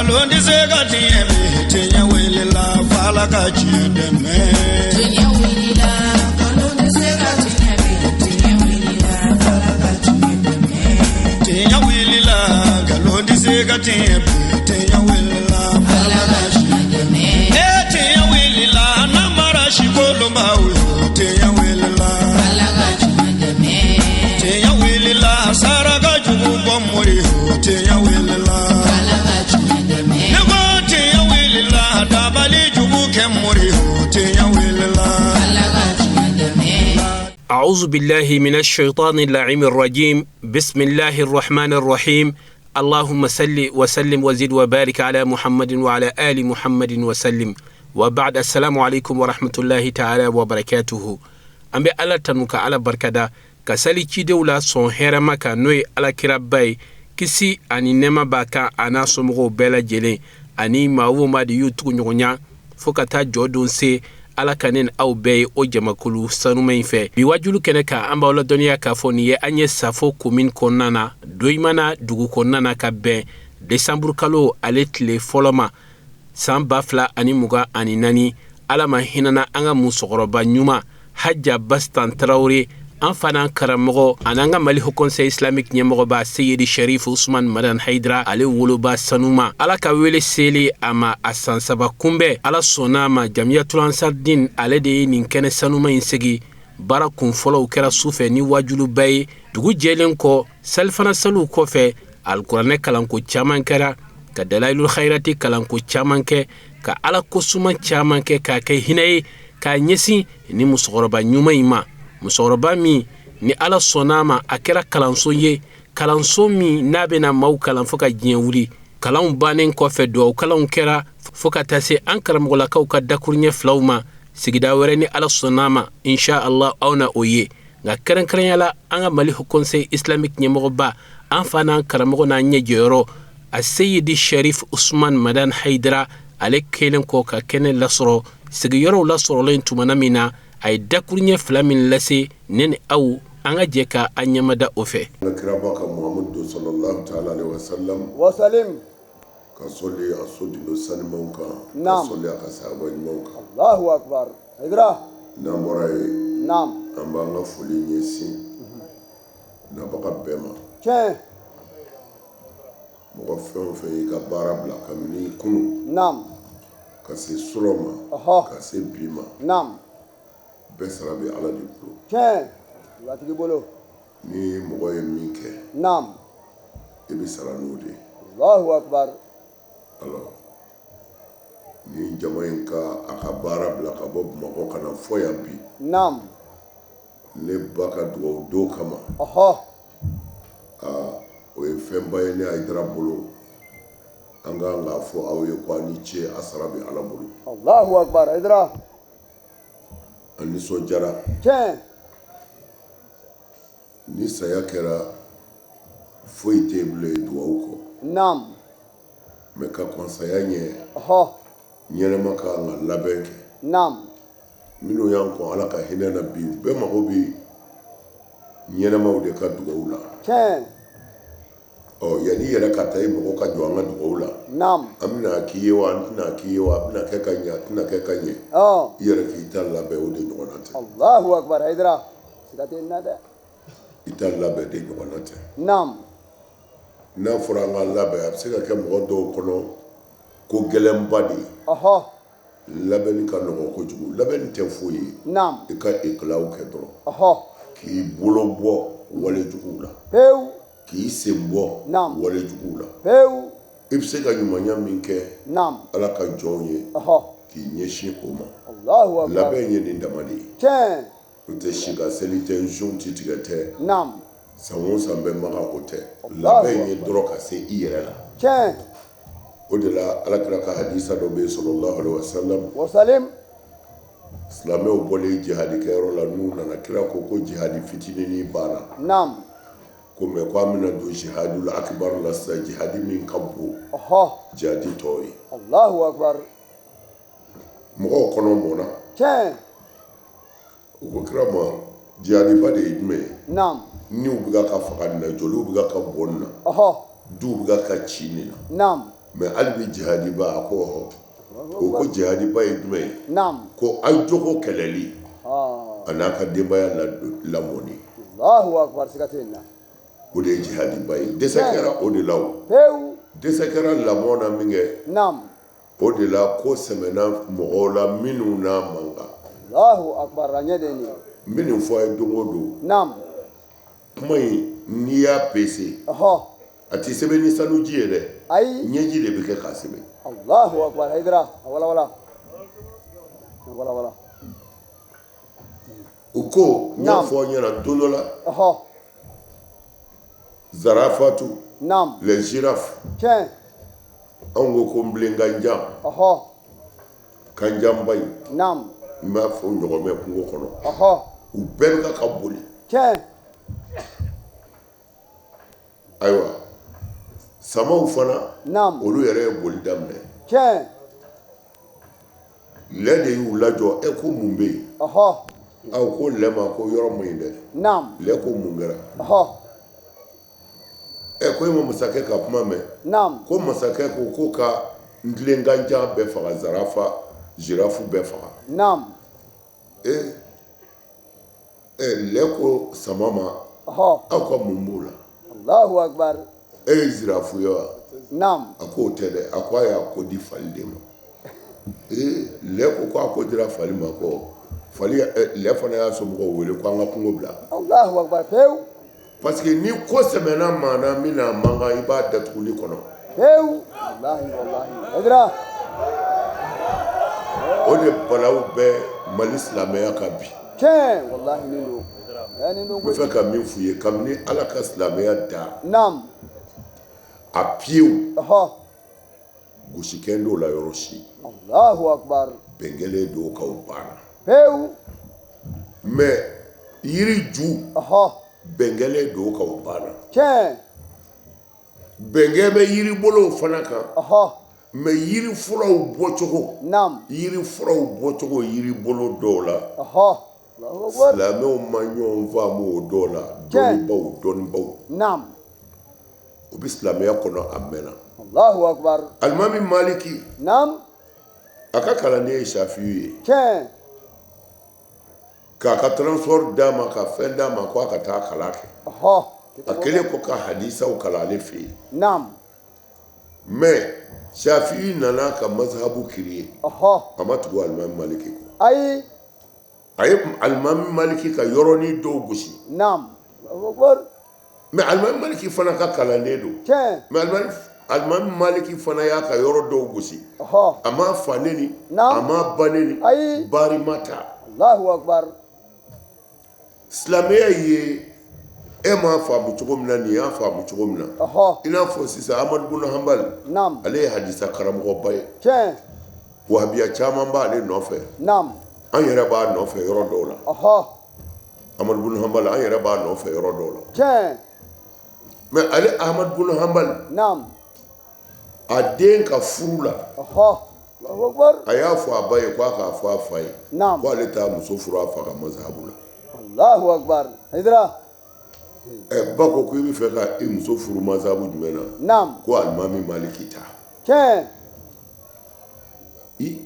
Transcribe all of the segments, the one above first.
Nkalon tɛ se ka tiɲɛ bi, tiɲɛ wulila f'Ala ka tiɲɛ dɛmɛ. Tiɲɛ wulila, nkalon tɛ se ka tiɲɛ bi, tiɲɛ wulila, f'Ala ka tiɲɛ dɛmɛ. Tiɲɛ wulila, nkalon tɛ se ka tiɲɛ bi, tiɲɛ wulila Ala ka tiɲɛ dɛmɛ. E tiɲɛ wulila, namara si kolonbaw yo, tiɲɛ wulila. Ala ka tiɲɛ dɛmɛ. Tiɲɛ wulila, saraka jugu bɔ mori yo, tiɲɛ wulila. Ala ka tiɲɛ dɛmɛ. Ne ko tiɲɛ wulila, dabali jugu kɛ mori yo, tiɲɛ wulila. Ala ka tiɲɛ dɛmɛ. أعوذ بالله من الشيطان اللعين الرجيم. بسم الله الرحمن الرحيم. اللهم صل وسلم وزد وبارك على محمد وعلى آل محمد وسلم. وبعد، السلام عليكم ورحمة الله تعالى وبركاته. An bɛ Ala tanu ka Ala barikada ka sali cidenw la sɔn hɛrɛma kan, n'o ye Ala kiraba ye, kisi ani nɛɛma b'a kan, a n'a somɔgɔw bɛɛ lajɛlen ani maa o maa de y'u tugu ɲɔgɔnya fo ka taa jɔ don se. Ala ka ne ni aw bɛɛ ye o jamakulu sanuma in fɛ. Bi wajulu kɛnɛ kan, an b'aw ladɔnniya k'a fɔ nin ye an ye Safo commune kɔnɔna na, Doyimana dugu kɔnɔna na, ka bɛn desanburu kalo ale tile fɔlɔ ma, san 2024. Ala ma hinɛna an ka musokɔrɔba ɲuman Haja Bastan Tarawele, an fana karamɔgɔ ani an ka Mali Haut Conseil Islamique ɲɛmɔgɔba Seyidi Sharif Usman Madan Haidara, ale woloba sanuma. Ala ka wele seli a ma a san 3 kunbɛn, Ala sɔnna a ma. Jamiyatul Ansardin ale de ye nin kɛnɛ sanuma in segi. Baara kun fɔlɔw kɛra su fɛ ni wajuluba ye. Dugu jɛlen kɔ, salifana saliw kɔfɛ, alikuranɛ kalanko caman kɛra, ka Dalailul Khairati kalanko caman kɛ, ka Ala kosuma caman kɛ, k'a kɛ hinɛ ye k'a ɲɛsin ni musokɔrɔba ɲuman in ma, musokɔrɔba min ni Ala sɔnna a ma, a kɛra kalanso ye, kalanso min n'a bɛna maaw kalan fo ka diɲɛ wuli. Kalanw bannen kɔfɛ, dugawu kalanw kɛra fo ka taa se an karamɔgɔlakaw ka dakuruɲɛ filaw ma. Sigida wɛrɛ, ni Ala sɔnna a ma, insha Allah, aw na o ye. Nka kɛrɛnkɛrɛnya la, an ka Mali Haut Conseil Islamique ɲɛmɔgɔba, an fa n'an karamɔgɔ n'an ɲɛ jɔyɔrɔ, a Seyidi Sharif Usman Madan Haidara, ale kɛlen kɔ ka kɛnɛ lasɔrɔ, sigiyɔrɔw lasɔrɔlen tumana min na, a ye dakuruɲɛ fila min lase, ne ni aw, an ka jɛ ka an ɲɛmada o fɛ. An ka kiraba ka Muhamadu sallallahu ta'ala alaihi wa sallam wasalim. Ka sɔli a soden sanimanw kan, ka sɔli a ka sahaba ɲumanw kan. Allahu akbar, Haidara. N'an bɔra yen, an b'an ka foli ɲɛsin nabaga bɛɛ ma. Mɔgɔ fɛn o fɛn y'i ka baara bila kabini kunun ka se surɔ ma, ka se bi ma, bɛɛ sara bɛ Ala de bolo. Tiɲɛ, batigi bolo. Ni mɔgɔ ye min kɛ, i bɛ sara n'o de ye. Allahu akbar. Alors, ni jama in ka a ka baara bila ka bɔ Bamakɔ ka na fɔ yan bi, ne ba ka dugawu don kama, aa, o ye fɛnba ye ne Hayidara bolo. An kan k'a fɔ aw ye ko a ni ce, a sara bɛ Ala bolo. Allahu akbar, Hayidara. An nisɔndiyara. Ni saya kɛra, foyi tɛ yen bilen dugawu kɔ. Mais ka kɔn saya ɲɛ, ɲɛnama ka kan ka labɛn kɛ. Minnu y'an kɔn Ala ka hinɛ na bi, u bɛɛ mago bɛ ɲɛnamaw de ka dugawu la. Ɔ, yanni i yɛrɛ ka taa, i mago ka jɔ an ka dugawu la. An bɛna k'i ye wa, an tɛna k'i ye wa, a bɛna kɛ ka ɲɛ, a tɛna kɛ ka ɲɛ, i yɛrɛ k'i ta labɛn, o de ɲɔgɔnna tɛ. Allahu akbar, Hayidara, siga tɛ nin na dɛ. I ta labɛn de ɲɔgɔnna tɛ. N'a fɔra an ka labɛn, a bɛ se ka kɛ mɔgɔ dɔw kɔnɔ ko gɛlɛnba de ye. Labɛnni ka nɔgɔn kojugu, labɛnni tɛ foyi ye. I ka ikilaw kɛ dɔrɔn, k'i bolo bɔ wale juguw la, k'i sen bɔ wale juguw la. I bɛ se ka ɲumanya min kɛ Ala ka jɔnw ye, k'i ɲɛsin o ma. Allahu akbar. Labɛn ye nin dama de ye. O tɛ si ka seli tɛ, nson ti tigɛ tɛ, san o san bɛ maga, o tɛ. Labɛn ye dɔrɔn ka se i yɛrɛ la. O de la, Alakira ka hadisa dɔ bɛ yen, sallallahu alaihi wasallam, Wasalim. Silamɛw bɔlen jihadi kɛyɔrɔ la, n'u nana, kira ko ko jihadi fitininin banna, ko mais ko an bɛna don jihadul akbar la sisan, jihadi min ka bon jihadi tɔw ye. Allahu akbar. Mɔgɔw kɔnɔ mɔnna. U ko kira ma, jihadiba de ye jumɛn ye? Niw bɛ ka faga nin na, joliw bɛ ka bɔn nin na, duw bɛ ka ci nin na. Mais hali bi jihadiba, a ko ɔhɔ. O ko jihadiba ye jumɛn ye? Naam. Ko aw jogo kɛlɛli Ah. a n'a ka denbaya lamɔni. Allahu akbar, siga tɛ nin na. O de ye jihadiba ye. Dɛsɛ kɛra o de la o. Pewu. Dɛsɛ kɛra lamɔ na min kɛ. Naam. O de la ko sɛmɛna mɔgɔw la minnu n'a man kan. Allahu akbar, a ɲɛ de ye nin ye. N bɛ nin fɔ a ye don o don. Naam. Kuma in, n'i y'a pese, Ɔhɔ. a tɛ sɛbɛn ni sanuji ye dɛ. Ayi. Ɲɛji de bɛ kɛ k'a sɛbɛn. Allahu akbar, Hayidara, a wala wala. A wala wala. U ko n y'a Naam. fɔ aw ɲɛna don dɔ la. Ɔhɔ. Zarafatu. Naam. Les girafes. Tiɲɛ. Anw ko ko nbilenkanjan. Ɔhɔ. Kanjanba in. Naam. N b'a fɔ ɲɔgɔmɛ kungo kɔnɔ. Ɔhɔ. U bɛɛ bɛ ka boli. Tiɲɛ. Ayiwa, samaw fana. Naam. Olu yɛrɛ ye boli daminɛ. Tiɲɛ. Lɛ de y'u lajɔ, e ko mun bɛ yen? Ɔhɔ. Aw ko lɛ ma ko yɔrɔ man ɲi dɛ. Naam. Lɛ ko mun kɛra? Ɔhɔ. Ɛ ko e ma masakɛ ka kuma mɛn? Naam. Ko masakɛ ko ka ntilenkanjan bɛɛ faga, zarafa, girafe bɛɛ faga. Naam. E lɛ ko sama ma. Ɔhɔ. Aw ka mun b'o la? Allahu akbar. E ye zirafu ye wa? Naam. A k'o tɛ dɛ, a ko a y'a ko di fali de ma. Ee, lɛ ko k'a ko dira fali ma, ko fali, lɛ fana y'a somɔgɔw wele ko an ka kungo bila. Allahu akbar, pewu. Parce que ni ko sɛmɛna maa na min n'a man kan, i b'a datuguli kɔnɔ. Pewu. Wallahi wallahi. Hayidara. O de balawu bɛ Mali silamɛya kan bi. Tiɲɛ, wallahi nin don. Ɛ nin don N bɛ koyi. fɛ ka min f'u ye, kabini Ala ka silamɛya da. Naam. A piyew. Ɔhɔ. Gosikɛn t'o la yɔrɔ si. Allahu akbar. Bɛn kɛlen don k'aw banna. Pewu. Mais yiri ju. Ɔhɔ. Bɛn kɛlen don k'aw banna. Tiɲɛ. Bɛnkɛ bɛ yiri bolow fana kan. Ɔhɔ. Mais yiri furaw bɔcogo. Naam. Yiri furaw bɔcogo yiri bolo dɔw la. Ɔhɔ. Allahu akbar. Silamɛw ma ɲɔgɔn faamu o dɔw la. Tiɲɛ. Dɔnnibaw, dɔnnibaw. Naam. O bɛ silamɛya kɔnɔ a mɛnna. Allahu akbar. Alimami Maliki. Naam. A ka kalanden ye Shafiyu ye. Tiɲɛ. K'a ka transport d'a ma, ka fɛn d'a ma, k'a ka taa kalan kɛ. Ɔhɔ. A kɛlen ko ka hadisaw kalan ale fɛ yen. Naam. Mais Shafiyu nana ka mazhabu créer. Ɔhɔ. A ma tugu Alimami Maliki kɔ. Ayi. A ye Alimami Maliki ka yɔrɔnin dɔw gosi. Naam. Allahu akbar. Mais Alimami Maliki fana ka kalanden don. Tiɲɛ. Mais Alimami Maliki fana y'a ka yɔrɔ dɔw gosi. Ɔhɔ. A m'a fa neni. Naam. A m'a ba neni. Ayi. Baari ma ta. Allahu akbar. Silamɛya ye e m'a faamu cogo min na, nin y'a faamu cogo min na. Ɔhɔ. I n'a fɔ sisan Amadu bun Hanbali. Naam. Ale ye hadisa karamɔgɔba ye. Tiɲɛ. Wahabiya caman b'ale nɔfɛ. Naam. An yɛrɛ b'a nɔfɛ yɔrɔ dɔw la. Ɔhɔ. Amadu bun Hanbali, an yɛrɛ b'a nɔfɛ yɔrɔ dɔw la. Tiɲɛ. Mais ale Ahmadu bun Hanbali. Naam. A den ka furu la. Ɔhɔ. Allahu akbar. A y'a fɔ a ba ye k'a k'a fɔ a fa ye. Naam. Ko ale t'a muso furu a fa ka mazhabu la. Allahu akbar. Hayidara. Ɛ ba ko i bɛ fɛ ka i muso furu mazhabu jumɛn na? Naam. Ko Alimami Maliki ta. Tiɲɛ. I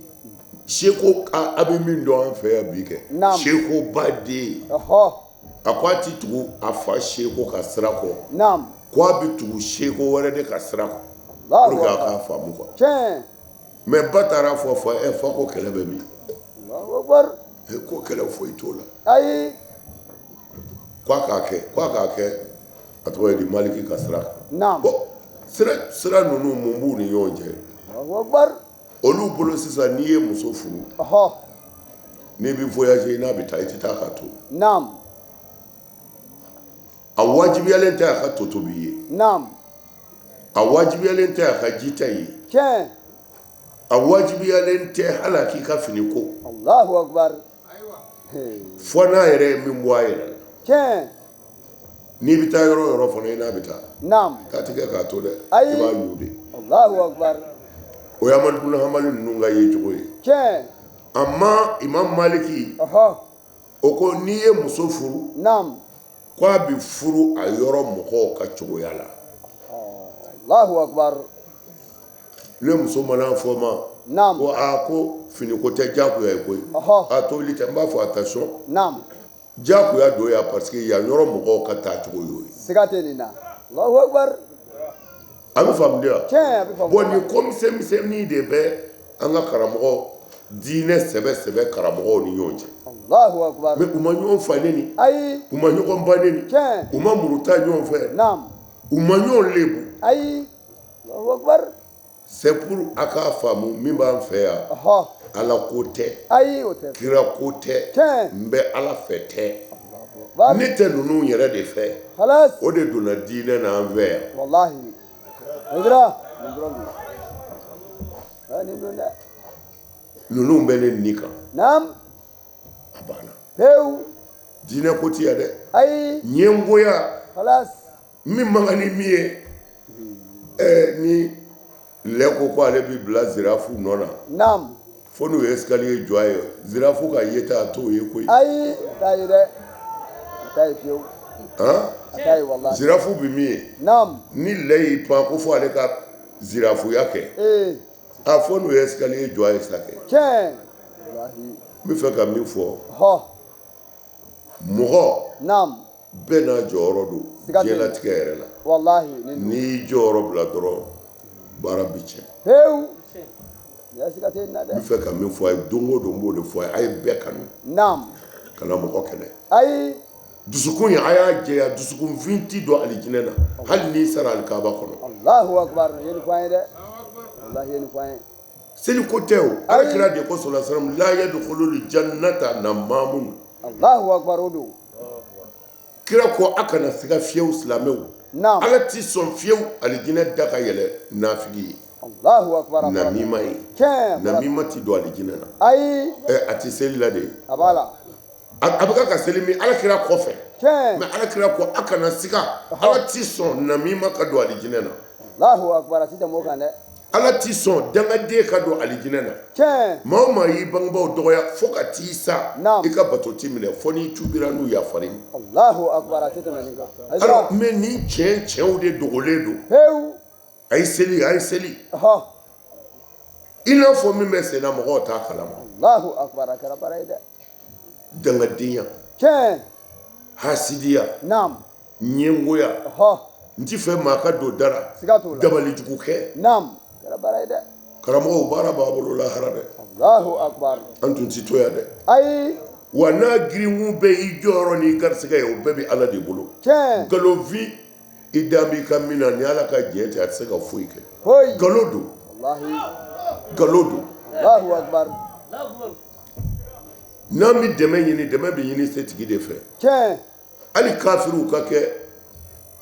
seko a bɛ min dɔn an fɛ yan bi kɛ. Naam. Seko ba den. Ɔhɔ. A ko a ti tugu a fa seko ka sira kɔ. Naam. Ko a bɛ tugu seko wɛrɛ de ka sira kɔ. Allahu Pour que a akbar. k'a faamu quoi. Tiɲɛ. Mais ba taara fɔ fa ɛ fa ko kɛlɛ bɛ min? Allahu akbar. E ko kɛlɛ foyi t'o la. Ayi. K'a k'a kɛ, k'a k'a kɛ, a tɔgɔ ye di, Maliki ka sira kan. Naam. Bon, sira ninnu mun b'u ni ɲɔgɔn cɛ? Allahu akbar. Olu bolo sisan n'i ye muso furu. Ɔhɔ. N'i bɛ voyager i n'a bɛ taa, i tɛ taa k'a to. Naam. A wajibiyalen tɛ a ka to tobi i ye. Naam. A wajibiyalen tɛ a ka ji ta i ye. Tiɲɛ. A wajibiyalen tɛ hali a k'i ka fini ko. Allahu akbar. Fo n'a yɛrɛ ye min bɔ a yɛrɛ la. Tiɲɛ. N'i bɛ taa yɔrɔ o yɔrɔ fana i n'a bɛ taa. Naam. K'a ti kɛ k'a to dɛ. Ayi. I b'a ɲu de. Allahu akbar. O ye Amadu bun Hanbali ninnu ka ye cogo ye. Tiɲɛ. Amma Imam Maliki. Ɔhɔ. O ko n'i ye muso furu. Naam. K'a bɛ furu a yɔrɔ mɔgɔw ka cogoya la. Allahu akbar. Ne muso mana fɔ ma Naam. ko aa ko finiko tɛ diyagoya ye koyi. Ɔhɔ. A tobili tɛ, n b'a fɔ attention. Naam. Diyagoya don yan parce que yan yɔrɔ mɔgɔw ka taacogo y'o ye. Siga tɛ nin na. Allahu akbar. A bɛ faamu de wa? Tiɲɛ, a bɛ faamu. Bon, nin ko misɛn misɛnnin de bɛ an ka karamɔgɔ diinɛ sɛbɛ sɛbɛ karamɔgɔw ni ɲɔgɔn cɛ. Allahu akbar. Mais u ma ɲɔgɔn fa neni. Ayi. U ma ɲɔgɔn ba neni. Tiɲɛ. U ma muru ta ɲɔgɔn fɛ. Naam. U ma ɲɔgɔn lebu. Ayi. Allahu akbar. C'est pour a k'a faamu min b'an fɛ yan. Ɔhɔ. Ala ko tɛ. Ayi, o tɛ. Kira ko tɛ. Tiɲɛ. N bɛ Ala fɛ tɛ. Akbar. Ne tɛ ninnu yɛrɛ de fɛ. Khalas. O de donna diinɛ na an fɛ yan. Wallahi. Hayidara. Nin dɔrɔn don. Aa, nin don dɛ. Ninnu bɛ ne ni kan. Naam. A banna. Pewu. Diinɛ ko ti yan dɛ. Ayi. Ɲɛngoya. Khalas. Min man kan ni min ye, ni lɛ ko ko ale bɛ bila zirafu nɔ na. Naam. Fo n'u ye escalier jɔ a ye, zirafu ka yeta a t'o ye koyi. Ayi, a t'a ye dɛ. A t'a ye fiyewu. Han? A t'a ye wallahi. Zirafu bɛ min ye. Naam. Ni lɛ y'i pan ko fo ale ka zirafuya kɛ. Ee. A fo n'u ye escalier jɔ a ye sa kɛ. Tiɲɛ. Wallahi. N bɛ fɛ ka min fɔ. Hɔ. Mɔgɔ. Naam. Bɛɛ n'a jɔyɔrɔ don. Siga tɛ. Diɲɛlatigɛ yɛrɛ la. Wallahi nin don. N'i y'i jɔyɔrɔ bila dɔrɔn, baara bi tiɲɛ. Pewu. Ya siga tɛ nin na N bɛ dɛ. fɛ ka min fɔ a ye don o don, n b'o de fɔ a ye. A ye bɛɛ kanu. Naam. Kana mɔgɔ kɛlɛ. Ayi. Dusukun ye a y'a jɛya, dusukunfin ti don alijinɛ na hali n'i sara alikaba kɔnɔ. Allahu akbar. Ye nin fɔ an ye dɛ. Wallahi ye nin fɔ an ye. Seli ko tɛ o. Ala kira de ko sallallahu alaihi wasallam la yadkhulul jannata namamun. Allahu akbar o don. Kira ko a kana siga fiyewu silamɛw. Naam. Ala ti sɔn fiyewu alijinɛ da ka yɛlɛ nafigi ye. Allahu akbar. Namima ye. Tiɲɛ. Namima ti don alijinɛ na. Ayi. A ti seli la de. A b'a la. A bɛ ka seli min ala kira kɔfɛ. Tiɲɛ. Mais ala kira ko a kana siga. Ala ti sɔn namima ka don alijinɛ na. Allahu akbar a ti tɛmɛ o kan dɛ. Ala ti sɔn dangaden ka don alijinɛ na. Tiɲɛ. Maa o maa y'i bangebaaw dɔgɔya fo ka t'i sa. Naam. I ka bato ti minɛ fo n'i tubira n'u yafar'i ma. Allahu akbar a ti tɛmɛ nin kan. Alors mais nin tiɲɛ tiɲɛw de dogolen don. Pewu. A ye seli, a ye seli. Ɔhɔ. I n'a fɔ min bɛ sen na mɔgɔw t'a kalama. Allahu akbar a kɛra baara ye dɛ. Dangadenya. Tiɲɛ. Hasidiya. Naam. Ɲɛngoya. Ɔhɔ. N ti fɛ maa ka don da la. Siga t'o la. Dabalijugu kɛ. Naam. Kɛra baara ye dɛ. Karamɔgɔw baara b'a bolo lahara dɛ. Allahu akbar. An tun ti to yan dɛ. Ayi. Wa n'a girinkun bɛɛ y'i jɔyɔrɔ n'i garisɛgɛ ye, o bɛɛ bɛ Ala de bolo. Tiɲɛ. Nkalonfin i dan b'i ka min na, ni Ala ka jɛn tɛ, a tɛ se ka foyi kɛ. Foyi. Nkalon don. Wallahi. Nkalon don. Allahu akbar. N'an bɛ dɛmɛ ɲini, dɛmɛ bɛ ɲini setigi de fɛ. Tiɲɛ. Hali kafiriw ka kɛ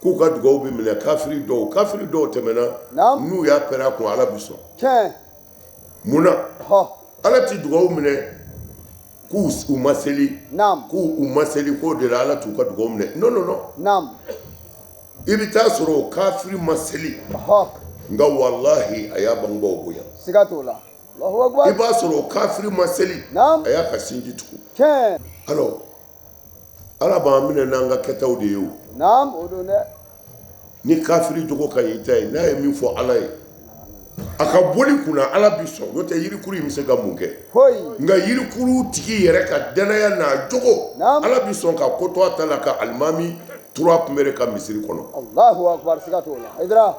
k'u ka dugawu bɛ minɛ, kafiri dɔw tɛmɛna. Naam. N'u y'a pɛrɛn a kun, Ala bɛ sɔn. Tiɲɛ. Mun na? Hɔ. Ala ti dugawu minɛ k'u u ma seli. Naam. K'u u ma seli k'o de la Ala t'u ka dugawu minɛ. Non non non. Naam. I bɛ taa sɔrɔ o kafiri ma seli. Ɔhɔ. Nka walahi a y'a bangebaaw bonya. Siga t'o la. Allahu akbar. I b'a sɔrɔ o kafiri ma seli. Naam. A y'a ka sinji tugu. Tiɲɛ. Alors Ala b'an minɛ n'an ka kɛtaw de ye o. Naam, o don dɛ. Ni kafiri jogo ka ɲi i ta ye, n'a ye min fɔ Ala ye, a ka boli kunna Ala bi sɔn, n'o tɛ yirikuru in bɛ se ka mun kɛ? Foyi. Nka yirikuru tigi yɛrɛ ka danaya n'a jogo, Naam. Ala bi sɔn ka ko to a ta la ka alimami tura kunbɛn ka misiri kɔnɔ. Allahu akbar, siga t'o la. Hayidara.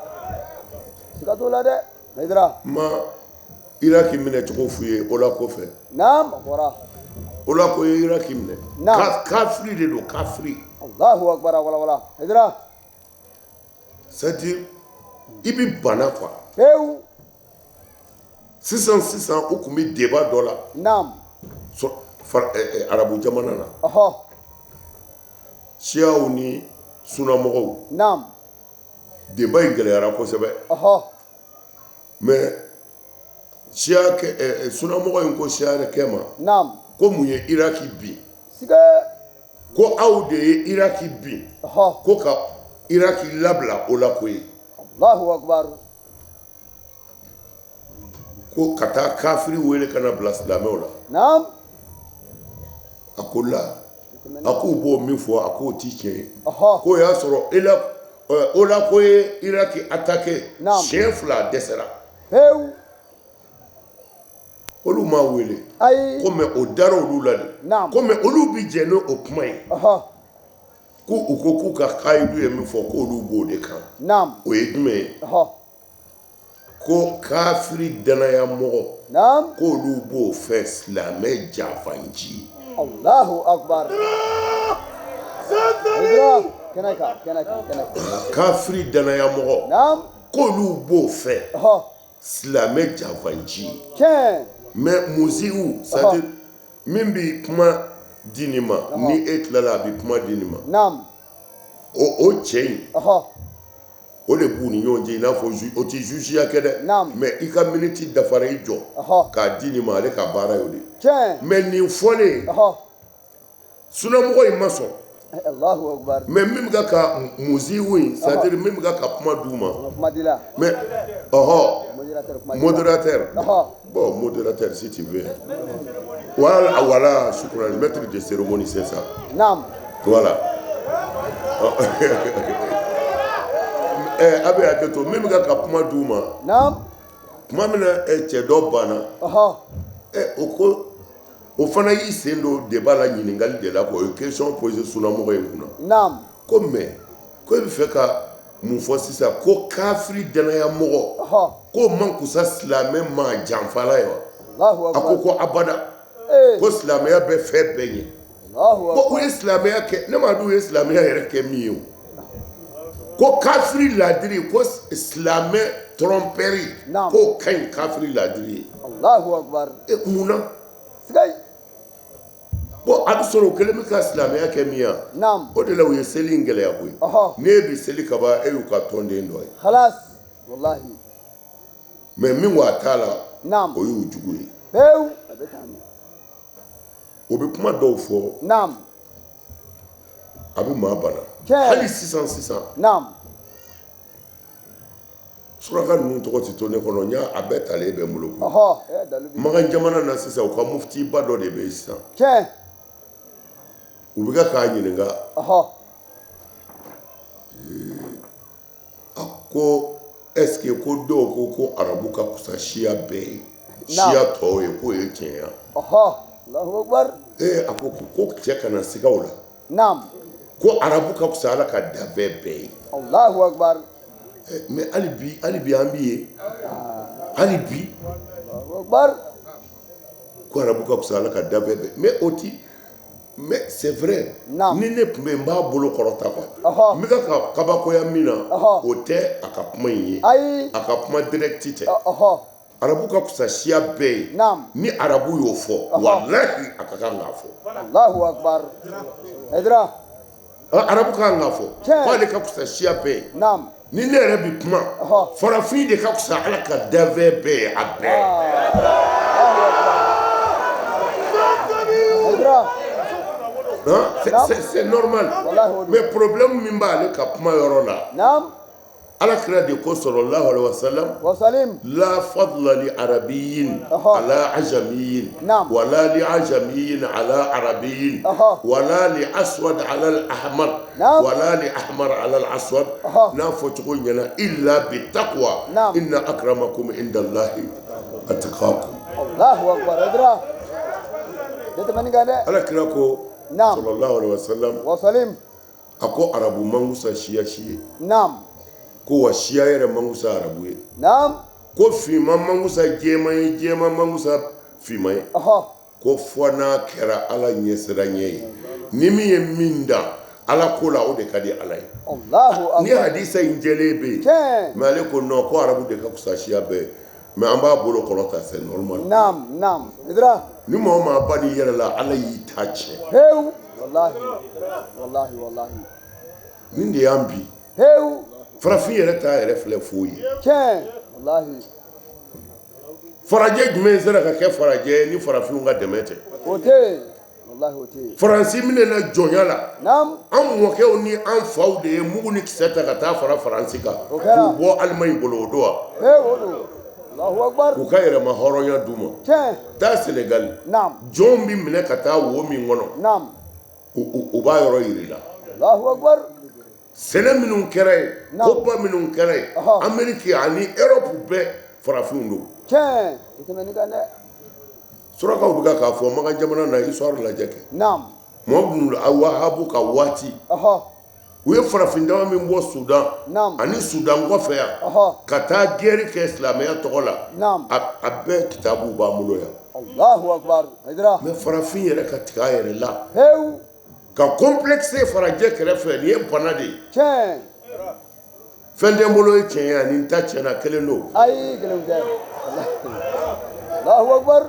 Siga t'o la dɛ. Hayidara. Ma Iraki minɛ cogo f'u ye o la kɔfɛ. Naam, o bɔra. O la ko ye Iraki minɛ. Naam. Kafiri de don, kafiri. Allahu akbar, wala wala. Hayidara. C'est-à-dire i bɛ bana quoi. Pewu. Sisan sisan u tun bɛ débat dɔ la. Naam. Arabu jamana na. Ɔhɔ. Siyaw ni sunamɔgɔw. Naam. Débat in gɛlɛyara kosɛbɛ. Ɔhɔ. Mais siya kɛ sunamɔgɔ in ko siya kɛ ma. Naam. Ko mun ye Iraki bin? Siga. Ko aw de ye Iraki bin. Ɔhɔ. Ko ka Iraki labila o la ko ye. Allahu akbar. Ko ka taa kafiri wele ka na bila silamɛw la. Naam. A ko la. A k'u b'o min fɔ, a k'o ti tiɲɛ ye. Ɔhɔ. K'o y'a sɔrɔ o la ko ye Iraki attaqué. Naam. Siɲɛ fila a dɛsɛra. Pewu. Olu m'a wele. Ayi. Ko mais o dara olu la de. Naam. Ko mais olu bi jɛn n'o kuma ye. Ɔhɔ. Ko u ko k'u ka kayidu ye min fɔ k'olu b'o de kan. Naam. O ye jumɛn ye? Ɔhɔ. Ko kafiri danaya mɔgɔ. Naam. K'olu b'o fɛ silamɛ janfanci. Allahu akbar. Haidara. Kɛnɛ kan kɛnɛ kan kɛnɛ kan. Kafiri danaya mɔgɔ. Naam. K'olu b'o fɛ. Ɔhɔ. Silamɛ janfanci. Tiɲɛ. Mais musiw, c'est à dire min bɛ kuma di nin ma, ni e tilala a bɛ kuma di nin ma. Naam. O cɛ in. Ɔhɔ. O de b'u ni ɲɔgɔn cɛ i n'a fɔ o tɛ jugeya kɛ dɛ. Naam. Mais i ka minute dafara i jɔ. Ɔhɔ. K'a di nin ma, ale ka baara y'o de ye. Tiɲɛ. Mais nin fɔlen. Ɔhɔ. Sunamɔgɔ in ma sɔn. Allahu akbar. Mais min bɛ ka musiw in, c'est à dire min bɛ ka kuma d'u ma. Kuma di la. Mais ɔhɔ. Modérateur kuma di la. Modérateur. Ɔhɔ. Bon, modérateur, si tu veux. Voilà, voilà, shukran, maître de cérémonie, c'est ça. Naam. Voilà. A bɛ hakɛ to min bɛ ka kuma d'u ma. Naam. Tuma min na cɛ dɔ banna. Ɔhɔ. O ko o fana y'i sen don débat la ɲininkali de la quoi, o ye question posée sunamɔgɔ in kunna. Naam. Ko mais ko e bɛ fɛ ka mun fɔ sisan ko kafiri danaya mɔgɔ. Ɔhɔ. K'o man kusa silamɛ ma janfala ye wa? Allahu akbar. A ko ko abada. Ko silamɛya bɛ fɛn bɛɛ ɲɛ. Allahu akbar. Bon u ye silamɛya kɛ ne m'a dɔn u ye silamɛya yɛrɛ kɛ min ye o. Ko kafiri ladiri ko silamɛ tromperie k'o ka ɲi kafiri ladiri ye. Allahu akbar. Mun na? Sigai. Bon a bɛ sɔrɔ o kɛlen bɛ ka silamɛya kɛ min ye. Naam. O de la u ye seli in gɛlɛya koyi. Ɔhɔ. N'e bɛ seli kaban e y'u ka tɔnden dɔ ye. Khalas. Wallahi. Mais min ko a t'a la. Naam. O y'u jugu ye. Pewu. A bɛ tan de. O bɛ kuma dɔw fɔ. Naam. A bɛ maa bana. Tiɲɛ. Hali sisan sisan. Naam. Suraka ninnu tɔgɔ tɛ to ne kɔnɔ n y'a a bɛɛ talen bɛ n bolo koyi. Ɔhɔ. Dalu bi. Makan jamana na sisan u ka muftiba dɔ de bɛ yen sisan. Tiɲɛ. U bɛ ka k'a ɲininka. Ɔhɔ. A ko est ce que ko dɔw ko ko arabu ka kusa siya bɛɛ ye. Siya tɔw ye k'o ye tiɲɛ ye. Ɔhɔ. Allahu akbar. A ko ko cɛ kana siga o la. Naam. Ko arabu ka kusa Ala ka danfɛn bɛɛ ye. Allahu akbar. Mais hali bi an bi ye. Hali bi. Allahu akbar. Ko arabu ka kusa Ala ka danfɛn bɛɛ mais o ti. Mais c'est vrai. Naam. Ni ne tun bɛ yen n b'a bolo kɔrɔta quoi. Ɔhɔ. N bɛ ka kabakoya min na. Ɔhɔ. O tɛ a ka kuma in ye. Ayi. A ka kuma direct tɛ. Ɔhɔ. Arabu ka kusa siya bɛɛ ye. Naam. Ni arabu y'o fɔ. Walahi a ka kan k'a fɔ. Allahu akbar. Haidara. Arabu ka kan k'a fɔ. Tiɲɛ. K'ale ka kusa siya bɛɛ ye. Naam. Ni ne yɛrɛ bi kuma. Ɔhɔ. Farafin de ka kusa Ala ka danfɛn bɛɛ ye a bɛɛ. Haidara. Hein? C'est normal. Mais problème min b'ale ka kuma yɔrɔ la. Naam. Ala kira de ko sallallahu alaihi wa sallam. Wa salim. La fadla li arabiyyin ala ajamiyyin. Naam. Wala li ajamiyyin ala arabiyyin. Wala li aswad ala al-ahmar. Naam. Wala li ahmar ala al-aswad. N'a fɔ cogo ɲɛna illa bi taqwa. Naam. Inna akramakum inda Allahi atqakum. Allahu akbar. Haidara. Tɛ kan dɛ. Ala kira ko. Naam. Sallallahu alaihi wa sallam. Wa salim. A ko arabu man kusa siya si ye. Naam. Ko wa siya yɛrɛ man kusa arabu ye. Naam. Ko finman man kusa jɛman ye, jɛman man kusa finman ye. Ɔhɔ. Ko fɔ n'a kɛra Ala ɲɛsiranɲɛ ye. Ni min ye min dan Ala ko la o de ka di Ala ye. Allahu akbar. Ni hadisa in jɛlen bɛ yen. Tiɲɛ. Mais ale ko non ko arabu de ka kusa siya bɛɛ ye. Mais an b'a bolo kɔrɔta c'est normal. Naam naam. Haidara. Ni maa o maa ba n'i yɛrɛ la Ala y'i ta tiɲɛ. Pewu. Wallahi. Wallahi wallahi. Nin de y'an bi. Pewu. Farafin yɛrɛ t'a yɛrɛ filɛ foyi ye. Tiɲɛ. Wallahi. Farajɛ jumɛn sera ka kɛ farajɛ ye ni farafinw ka dɛmɛ tɛ? O tɛ yen. Wallahi o tɛ yen. Faransi minɛna jɔnya la. Naam. An mɔkɛw ni an faw de ye mugu ni kisɛ ta ka taa fara Faransi kan. O kɛra. K'u bɔ Alimaɲi bolo o don wa? Pewu o don. Allahu akbar. K'u ka yɛrɛma hɔrɔnya d'u ma. Tiɲɛ. Taa Senegali. Naam. Jɔnw bɛ minɛ ka taa wo min kɔnɔ. Naam. U b'a yɔrɔ yir'i la. Allahu akbar. Sɛnɛ minnu kɛra yen, koba minnu kɛra yen, Amérique ani Europe bɛɛ farafinw don. Tiɲɛ, i tɛmɛ nin kan dɛ. Surakaw bɛ k'a fɔ Makan jamana na histoire lajɛ kɛ. Naam. Muhamadu Wahabu ka waati. U ye farafin dama min bɔ Sudan. Naam. Ani Sudan kɔfɛ yan. Ka taa guerre kɛ silamɛya tɔgɔ la. Naam. A bɛɛ kitabu b'an bolo yan. Allahu akbar. Hayidara. Mais farafin yɛrɛ ka tigɛ a yɛrɛ la. Pewu. Ka complexe farajɛ kɛrɛfɛ nin ye bana de ye. Tiɲɛ. Fɛn tɛ n bolo ye tiɲɛ ye ani n ta tiɲɛna kelen don. Ayi kelen tɛ. Allahu akbar.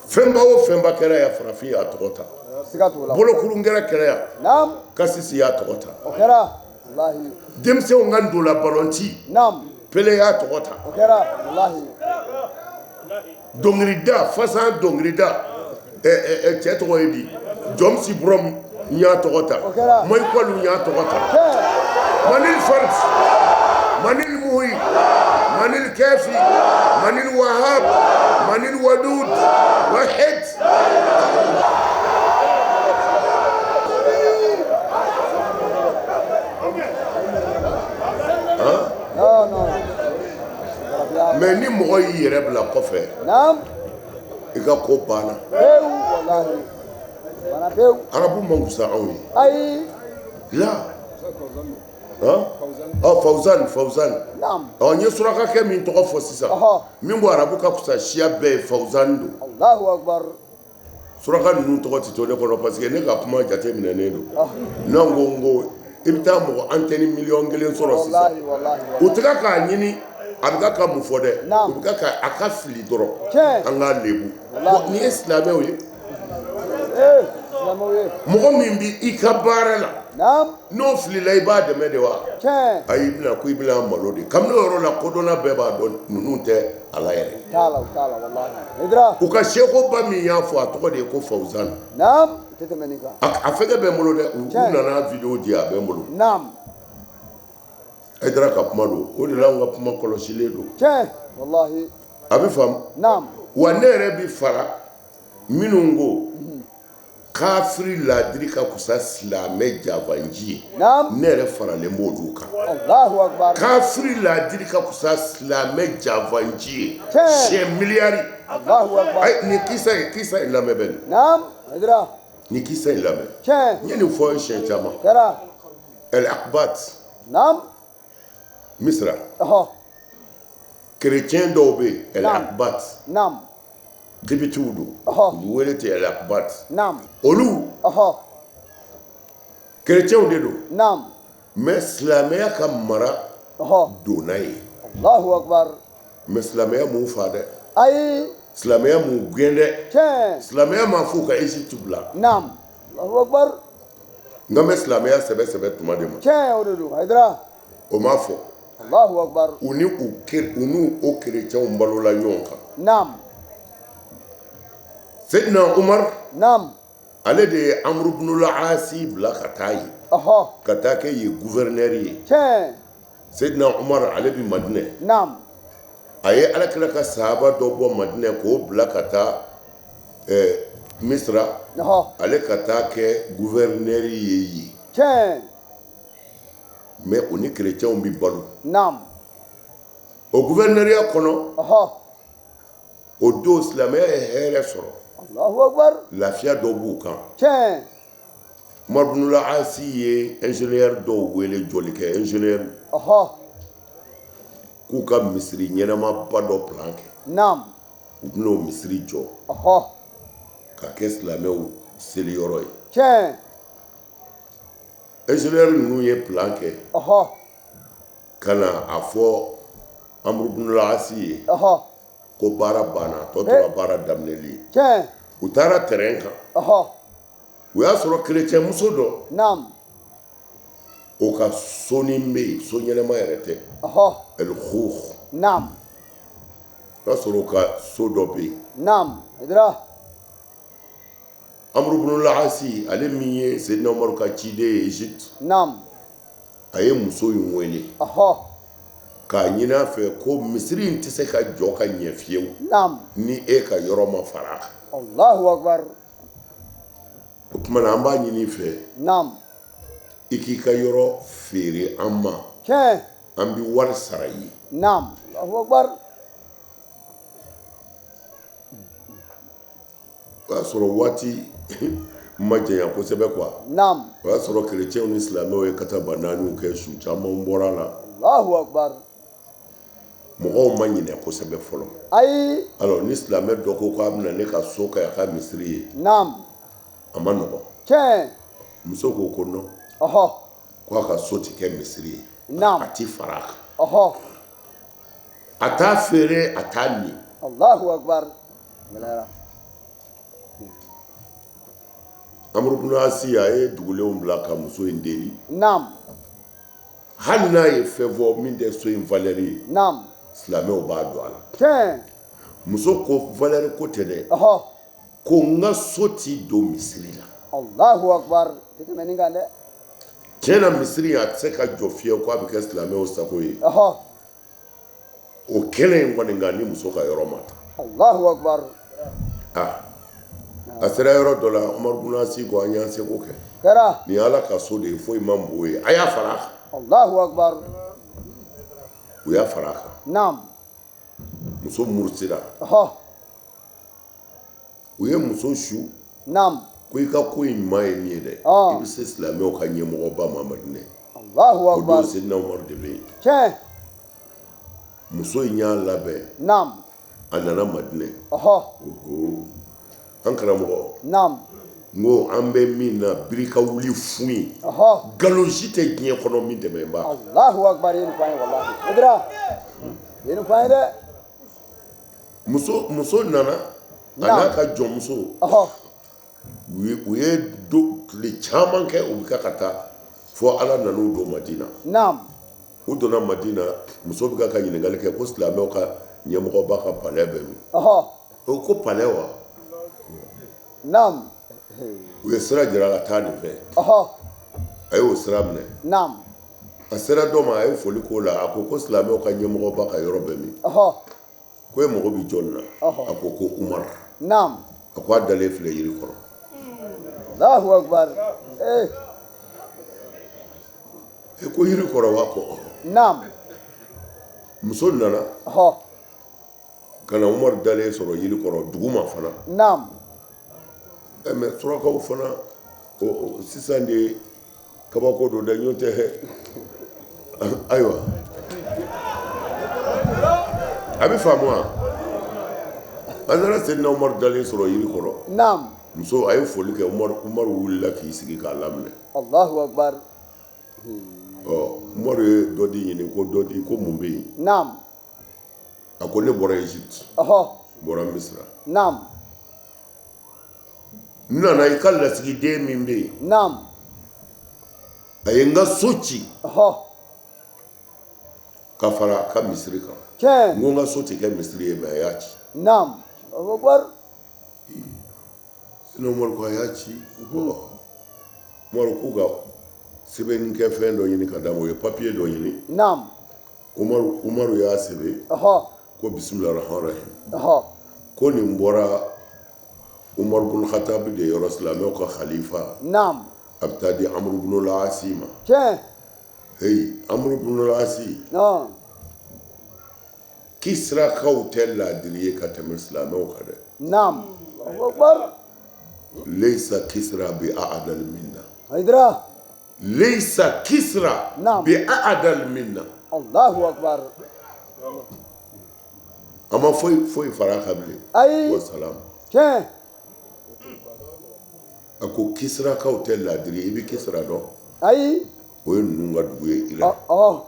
Fɛnba o fɛnba kɛra yan farafin y'a tɔgɔ ta. Siga t'o la. Bolokurun kɛra kɛra yan. Naam. Kasisi y'a tɔgɔ ta. O kɛra. Walahi. Denmisɛnw ka ndola balonci. Naam. Pele y'a tɔgɔ ta. O kɛra. Walahi. Dɔnkilida fasan dɔnkilida cɛ tɔgɔ ye di Jɔmsi Burɔm y'a tɔgɔ ta. O kɛra. Mayikɔlu y'a tɔgɔ ta. Tiɲɛ. Manil Faris, Manil Muhi, Manil Kafi, Manil Wahab, Manil Wadud, Wahid. Non non. Mais ni mɔgɔ y'i yɛrɛ bila kɔfɛ. Naam. I ka ko banna. Pewu walahi. Banna pewu. Arabu man fisa anw ye. Ayi. La. Han? Ɔ Fawzan Fawzan. Naam. Ɔ n ye surakakɛ min tɔgɔ fɔ sisan. Min ko arabu ka fisa siya bɛɛ ye Fawzan don. Allahu akbar. Suraka ninnu tɔgɔ tɛ to ne kɔnɔ parce que ne ka kuma jate minɛnen don. N'an ko n ko i bɛ taa mɔgɔ antenne miliyɔn kelen sɔrɔ sisan. Walahi walahi. U tɛ ka k'a ɲini a bɛ ka mun fɔ dɛ. Naam. U bɛ ka a ka fili dɔrɔn. Tiɲɛ. An k'a lebu. Walahi. Nin ye silamɛw ye. Ee silamɛw ye. Mɔgɔ min bɛ i ka baara la. Naam. N'o filila i b'a dɛmɛ de wa. Tiɲɛ. Ayi i bɛna ko i bɛna malo de. Kabini o yɔrɔ la kodɔnna bɛɛ b'a dɔn ninnu tɛ a la yɛrɛ. T'a la u t'a la walahi. Hayidara. U ka sekoba min y'a fɔ a tɔgɔ de ye ko Fawzan. Naam. U tɛ tɛmɛ nin kan. A fɛngɛ bɛ n bolo dɛ. U Tiɲɛ. nana vidéo di a bɛ n bolo. Naam. Hayidara ka kuma don o de la anw ka kuma kɔlɔsilen don. Tiɲɛ. Walahi. A bɛ faamu. Naam. Wa ne yɛrɛ bi fara minnu ko kafiri laadiri ka fisa silamɛ javanji ye. Naam. Ne yɛrɛ faralen b'olu kan. Allahu akbar. Kafiri laadiri ka fisa silamɛ javanji ye. Tiɲɛ. Siɲɛ miliyari. Allahu akbar. Ayi nin kisa in lamɛn bɛ nin. Naam. Hayidara. Nin kisa in lamɛn. Tiɲɛ. N ye nin fɔ siɲɛ caman. Kɛra. El Akbat. Naam. Misira. Ɔhɔ. Chrétien dɔw bɛ yen. El Akbat. Naam. Kibitiw don. Ɔhɔ. U bɛ wele ten El Akbat. Naam. Olu. Ɔhɔ. Chrétienw de don. Naam. Mais silamɛya ka mara. Ɔhɔ. Donna yen. Allahu akbar. Mais silamɛya m'u fa dɛ. Ayi. Silamɛya m'u gɛn dɛ. Tiɲɛ. Silamɛya m'a f'u ka Égypte bila. Naam. Allahu akbar. N kan bɛ silamɛya sɛbɛ sɛbɛ tuma de ma. Tiɲɛ o de don Hayidara. O m'a fɔ. Allahu akbar. U ni u n'u o chrétienw balola ɲɔgɔn kan. Naam. Seydina Umar. Naam. Ale de ye Amru ibn al-Asi bila ka taa yen. Ɔhɔ. Ka taa kɛ yen gouverneur ye. Tiɲɛ. Seydina Umar ale bi Madinɛ. Naam. A ye Alakira ka sahaba dɔ bɔ Madinɛ k'o bila ka taa Misira. Ɔhɔ. Ale ka taa kɛ gouverneur ye yen. Tiɲɛ. Mais o ni chrétiens bi balo. Naam. O gouverneuriya kɔnɔ. Ɔhɔ. O don silamɛya ye hɛrɛ sɔrɔ. Allahu akbar. Lafiya dɔ b'u kan. Tiɲɛ. Umar ibn al-Asi ye ingénieur dɔw wele jɔlikɛ ingénieur. Ɔhɔ. K'u ka misiri ɲɛnamaba dɔ plan kɛ. Naam. U bɛn'o misiri jɔ. Ɔhɔ. Ka kɛ silamɛw seliyɔrɔ ye. Tiɲɛ. Ingénieur ninnu ye plan kɛ. Ɔhɔ. Ka na a fɔ Amru ibn al-Asi ye. Ɔhɔ. Ko baara banna tɔ tora baara daminɛli ye. Tiɲɛ. U taara terrain kan. Ɔhɔ. U y'a sɔrɔ chrétien muso dɔ. Naam. O ka sonin bɛ yen so ɲɛnɛma yɛrɛ tɛ. Ɔhɔ. El Khukh. Naam. O y'a sɔrɔ o ka so dɔ bɛ yen. Naam. Hayidara. Amru ibn al-Asi ale min ye Seydina Umaru ka ciden ye Égypte. Naam. A ye muso in wele. Ɔhɔ. K'a ɲini a fɛ ko misiri in tɛ se ka jɔ ka ɲɛ fiyewu. Naam. Ni e ka yɔrɔ ma fara a kan. Allahu akbar. O tuma na an b'a ɲini i fɛ. Naam. I k'i ka yɔrɔ feere an ma. Tiɲɛ. An bɛ wari sara i ye. Naam. Allahu akbar. O y'a sɔrɔ waati ma janya kosɛbɛ quoi. Naam. O y'a sɔrɔ kerecɛnw ni silamɛw ye kataba naaniw kɛ, su caman bɔra la. Allahu akbar. Mɔgɔw ma ɲinɛ kosɛbɛ fɔlɔ. Ayi. Alors ni silamɛ dɔ ko k'a bɛna ne ka so kɛ a ka misiri ye. Naam. A ma nɔgɔn. Tiɲɛ. Muso ko ko non. Ɔhɔ. Ko a ka so ti kɛ misiri ye. Naam. A ti fara a kan. Ɔhɔ. A t'a feere, a t'a min. Allahu akbar. Gɛlɛyara. Amuru bunu Asi a ye dugulenw bila ka muso in deli. Naam. Hali n'a ye fɛn fɔ min tɛ so in valeur ye. Naam. Silamɛw b'a don a la. Tiɲɛ. Muso ko valeur ko tɛ dɛ. Ɔhɔ. Ko n ka so ti don misiri la. Allahu akbar. Tɛ tɛmɛ nin kan dɛ. Tiɲɛ na misiri a tɛ se ka jɔ fiyewu k'a bɛ kɛ silamɛw sago ye. Ɔhɔ. O kɛlen in kɔni kan ni muso ka yɔrɔ ma ta. Allahu akbar. Ah. A sera yɔrɔ dɔ la Umaru bunu Asi ko an y'an seko kɛ. Kɛra. Nin ye Ala ka so de ye foyi man bon ye. A y'a fara a kan. Allahu akbar. U y'a fara a kan. Naam. Muso murutira. Ɔhɔ. U ye muso su. Naam. Ko i ka ko in ɲuman ye min ye dɛ. Ɔn. I bɛ se silamɛw ka ɲɛmɔgɔba ma Madinɛ. Allahu O akbar. don Seydina Umaru de bɛ yen. Tiɲɛ. Muso in y'a labɛn. Naam. A nana Madinɛ. Ɔhɔ. Oho. An karamɔgɔ. Naam. N ko an bɛ min na biri ka wuli fun ye. Ɔhɔ. Nkalon si tɛ diɲɛ kɔnɔ min tɛmɛ b'a. Allahu akbar ye nin fɔ an ye walahi. Idra. Ye nin fɔ an ye dɛ. Muso nana. A Naam. n'a ka jɔnmuso. Ɔhɔ. U ye tile caman kɛ u bɛ ka taa fo Ala nan'u don Madina. Naam. U donna Madina, muso bɛ ka ɲininkali kɛ ko silamɛw ka ɲɛmɔgɔba ka palais bɛ min? Ɔhɔ. O ko palais wa? Naam. U ye sira jira ka taa nin fɛ. Ɔhɔ. A y'o sira minɛ. Naam. A sera dɔ ma, a ye foli k'o la, a ko ko silamɛw ka ɲɛmɔgɔba ka yɔrɔ bɛ min? Ɔhɔ. Ko e mago bɛ jɔn na? Ɔhɔ. A ko ko Umaru. Naam. A ko a dalen filɛ yiri kɔrɔ. Allahu akbar. Eh. E ko yiri kɔrɔ wa? Ko ɔhɔ. Naam. Muso nana. Ɔhɔ. Ka na Umaru dalen sɔrɔ yiri kɔrɔ duguma fana. Naam. Mais surakaw fana sisan de kabako don dɛ, ɲɔgɔn tɛ. Ayiwa. A bɛ faamu wa? A nana Seydina Umaru dalen sɔrɔ yiri kɔrɔ. Naam. Muso a ye foli kɛ, Umaru wulila k'i sigi k'a laminɛ. Allahu akbar. Ɔ Umaru ye dɔ di ɲini ko dɔ di ko mun bɛ yen? Naam. A ko ne bɔra Egypte. Ɔhɔ. N bɔra Misira. Naam. N nana i ka lasigiden min bɛ yen. Naam. A ye n ka so ci. Ɔhɔ. Ka fara a ka misiri kan. Tiɲɛ. N ko n ka so tɛ kɛ misiri ye, mais a y'a ci. Naam. Allahu akbar. Seydina Umaru ko a y'a ci. Umaru k'u ka sɛbɛnni kɛ fɛn dɔ ɲini ka d'a ma, u ye papier dɔ ɲini. Naam. Umaru y'a sɛbɛn. Ɔhɔ. Ko bisimilahi rahmani rahim. Ɔhɔ. Ko nin bɔra Umaru bunu Khattabi de yɔrɔ, silamɛw ka khalifa. Naam. A bɛ taa di Amuru bunu Laasi ma. Tiɲɛ. Heyi, Amuru bunu Laasi. Non. Kisirakaw tɛ laadiri ye ka tɛmɛ silamɛw kan dɛ. Naam. Allahu akbar. Leisa Kisra bi a'dal minna. Haidara. Leisa Kisra Naam. bi a'dal minna. Allahu akbar. A ma foyi foyi fara a kan bilen. Ayi. Wa salam. Tiɲɛ. A ko Kisirakaw tɛ laadiri ye, i bɛ Kisira dɔn? Ayi. O ye ninnu ka dugu ye Iran. Ɔhɔ.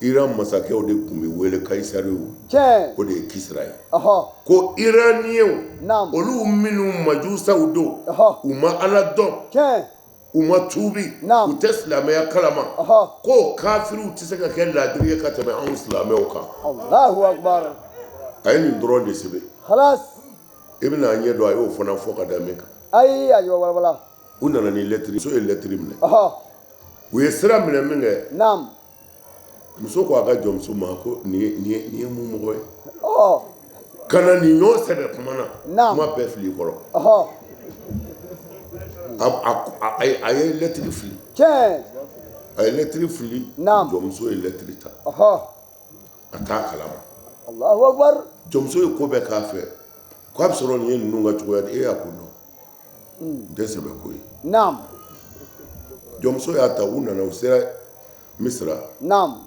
Iran masakɛw de tun bɛ wele Kayisariw. Tiɲɛ. O de ye Kisira ye. Ɔhɔ. Ko Iraniyɛnw. Naam. Olu minnu majusaw don. Ɔhɔ. U ma Ala dɔn. Tiɲɛ. U ma tuubi. Naam. U tɛ silamɛya kalama. Ɔhɔ. Ko kafiriw tɛ se ka kɛ laadiri ye ka tɛmɛ anw silamɛw kan. Allahu akbar. A ye nin dɔrɔn de sɛbɛn. Khalas. I bɛna a ɲɛ dɔn, a y'o fana fɔ ka da min kan. Ayi, a y'o walawala. U nana ni lɛtiri, muso ye lɛtiri minɛ. Ɔhɔ. U ye sira minɛ min kɛ. Naam. Muso ko a ka jɔnmuso ma ko nin ye mun mɔgɔ ye? Ɔhɔ. Ka na nin ɲɔgɔn sɛbɛ kuma na. Naam. Kuma bɛɛ fili kɔrɔ. Ɔhɔ. A ye lɛtiri fili. Tiɲɛ. A ye lɛtiri fili. Jɔnmuso ye lɛtiri ta. A t'a kalama. Allahu akbar. Jɔnmuso ye ko bɛɛ k'a fɛ. K'a bɛ sɔrɔ nin ye ninnu ka cogoya de ye. E y'a ko non. N tɛ sɛbɛ ko ye. Naam. Jɔnmuso y'a ta, u nana, u sera Misira. Naam.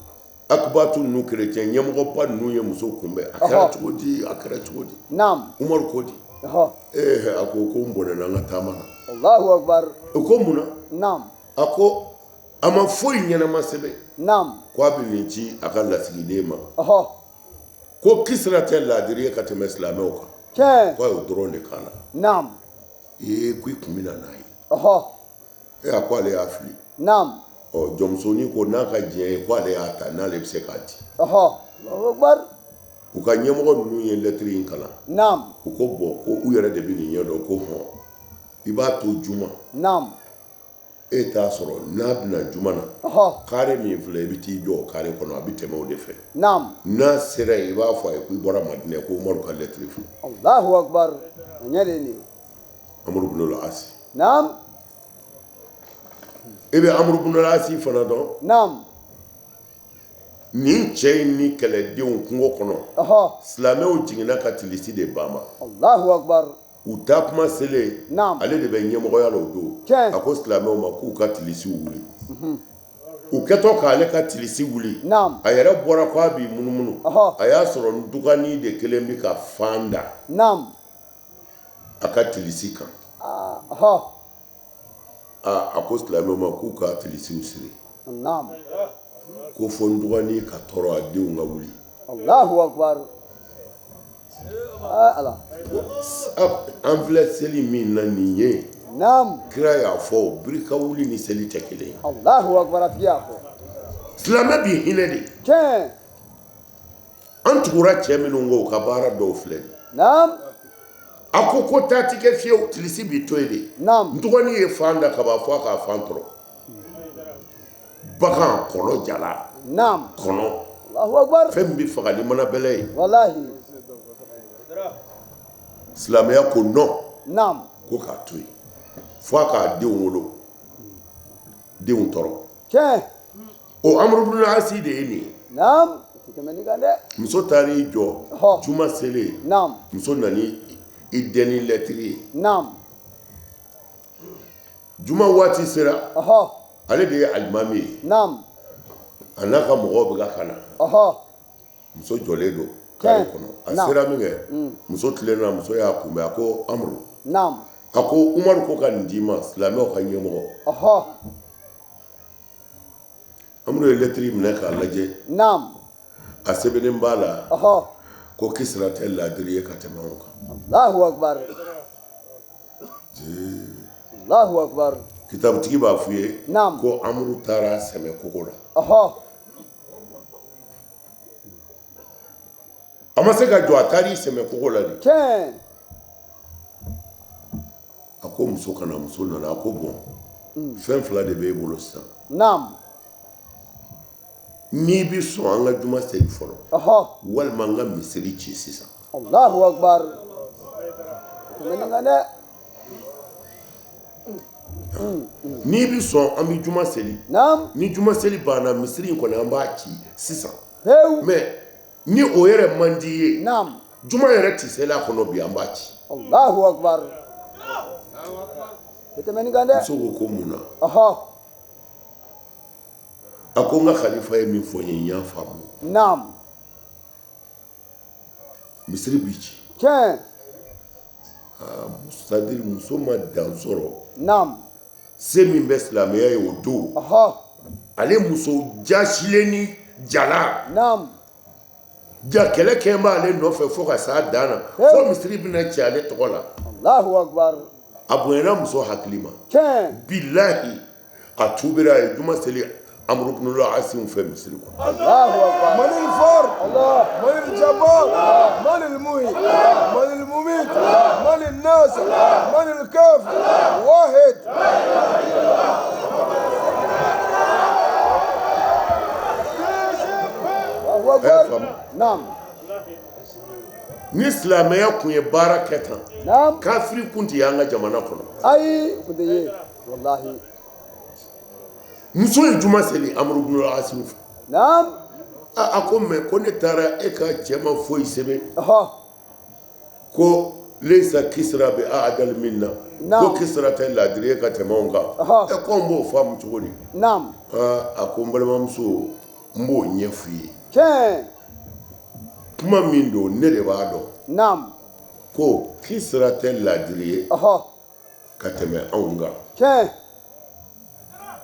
Akibatu ninnu kerecɛn ɲɛmɔgɔba ninnu ye muso kunbɛn. A kɛra cogo di? A kɛra cogo di? Naam. Umaru ko di? A ko ko n bɔnɛna n ka taama na. Allahu akbar. O ko mun na? Naam. A ko a ma foyi ɲɛnama sɛbɛn. Naam. Ko a bɛ nin ci a ka lasigiden ma. Ko Kisira tɛ laadiri ye ka tɛmɛ silamɛw kan. Tiɲɛ. Ko a y'o dɔrɔn de k'a la. Naam. Ee ko i kun bɛ na n'a ye. A ko ale y'a fili. Naam. Ɔ jɔnmusonin ko n'a ka diɲɛ ye ko ale y'a ta n'ale bɛ se k'a di. Allahu akbar. U ka ɲɛmɔgɔ ninnu ye lɛtiri in kalan. Naam. U ko bɔn ko u yɛrɛ de bɛ nin ɲɛ dɔn ko hɔn i b'a to juma. Naam. E t'a sɔrɔ n'a bɛna juma na. Kare min filɛ i bɛ t'i jɔ o kare kɔnɔ a bɛ tɛmɛ o de fɛ. Naam. N'a sera yen i b'a fɔ a ye ko i bɔra Madinɛ ko Umaru ka lɛtiri filɛ. Allahu akbar. A ɲɛ de ye nin ye. Amuru bin al-Asi. Naam. I bɛ Amuru bin al-Asi fana dɔn. Naam. Nin cɛ in ni kɛlɛdenw kungo kɔnɔ. Silamɛw jiginna ka tilisi de ba ma. Allahu akbar. U taa kuma selen. Naam. Ale de bɛ ɲɛmɔgɔya la o don. Tiɲɛ. A ko silamɛw ma k'u ka tilisiw wuli. U kɛtɔ k'ale ka tilisi wuli. Naam. A yɛrɛ bɔra k'a b'i munumunu. A y'a sɔrɔ dugani de kelen bɛ ka fan da. Naam. A ka tilisi kan. A ko silamɛw ma k'u ka tilisiw siri. Naam. Ko fo n dɔgɔnin ka tɔɔrɔ a denw ka wuli. Allahu akbar. Ala. An filɛ seli min na nin ye. Naam. Kira y'a fɔ biri ka wuli ni seli tɛ kelen ye. Allahu akbar, a tigi y'a fɔ. Silamɛ bi hinɛ de. Tiɲɛ. An tugura cɛ minnu kɔ u ka baara dɔw filɛ nin. Naam. A ko ko taa ti kɛ fiyewu, tilisi bi to yen de. Naam. N dɔgɔnin ye fan da ka ban fo a k'a fan tɔrɔ. Bagan kɔnɔ jala. Naam. Kɔnɔ. Allahu akbar. Fɛn min bɛ faga ni mana bɛlɛ ye. Walahi. Silamɛya ko non. Naam. Ko k'a to yen. Fo a k'a denw wolo. Denw tɔɔrɔ. Tiɲɛ. O Amuru bin al-Asi de ye nin ye. Naam. O tɛ tɛmɛ nin kan dɛ. Muso taara i jɔ. Juma selen. Naam. Muso nana i dɛn ni lɛtiri ye. Naam. Juma waati sera. Ale de ye alimami ye. Naam. A n'a ka mɔgɔw bɛ ka na. Muso jɔlen don kare kɔnɔ. A sera min kɛ, muso tilenna, muso y'a kunbɛn, a ko Amuru. Naam. A ko Umaru ko ka nin d'i ma, silamɛw ka ɲɛmɔgɔ. Amuru ye lɛtiri minɛ k'a lajɛ. Naam. A sɛbɛnnen b'a la. Ko Kisira tɛ laadiri ye ka tɛmɛ anw kan. Allahu akbar. Allahu akbar. Kitabutigi b'a f'u ye. Naam. Ko Amuru taara sɛmɛ kogo la. A ma se ka jɔ, a taara i sɛmɛ kogo la de. Tiɲɛ. A ko muso ka na, muso nana, a ko bɔn. Fɛn fila de b'e bolo sisan. Naam. N'i bi sɔn an ka juma seli fɔlɔ. Walima an ka misiri ci sisan. Allahu akbar. Tɛmɛ nin kan dɛ. N'i bi sɔn an bɛ juma seli. Naam. Ni juma seli banna, misiri in kɔni an b'a ci sisan. Pewu. Mais ni o yɛrɛ man di i ye. Naam. Juma yɛrɛ ti seli a kɔnɔ bi, an b'a ci. Allahu akbar. O tɛmɛ nin kan dɛ. Muso ko mun na? A ko n ka khalifa ye min fɔ n ye, n y'a faamu. Naam. Misiri bi ci. Tiɲɛ. C'est-à-dire muso ma dan sɔrɔ. Naam. Se min bɛ silamɛya ye o don. Ale muso jasilen ni jala. Naam. Ja kɛlɛ kɛ b'ale nɔfɛ fo ka s'a dan na. Fo misiri bɛna ci ale tɔgɔ la. Allahu akbar. A bonyana muso hakili ma. Tiɲɛ. Bilahi a tubira, a ye juma seli Amuru bin al-Asi fɛ misiri kɔnɔ. Allahu akbar. Man al-fard. Allah. Man al-jabbar. Man al-muhyi. Man al-mumit. Man al-nasir. Man al-kafir. Wahid. Allahu akbar. Naam. Ni silamɛya kun ye baara kɛ tan. Naam. Kafiri kun tɛ y'an ka jamana kɔnɔ. Ayi, kun tɛ ye. Wallahi. Muso ye juma seli Amuru bunu Asi fɛ. Naam. A ko mais ko ne taara e ka cɛ ma foyi sɛbɛn. Ko leisa Kisira bi adali minna. Ko Kisira tɛ laadiri ye ka tɛmɛ anw kan. Ɛ ko n b'o faamu cogo di? Naam. A ko n balimamuso, n b'o ɲɛf'i ye. Tiɲɛ. Kuma min don, ne de b'a dɔn. Naam. Ko Kisira tɛ laadiri ye. Ka tɛmɛ anw kan. Tiɲɛ.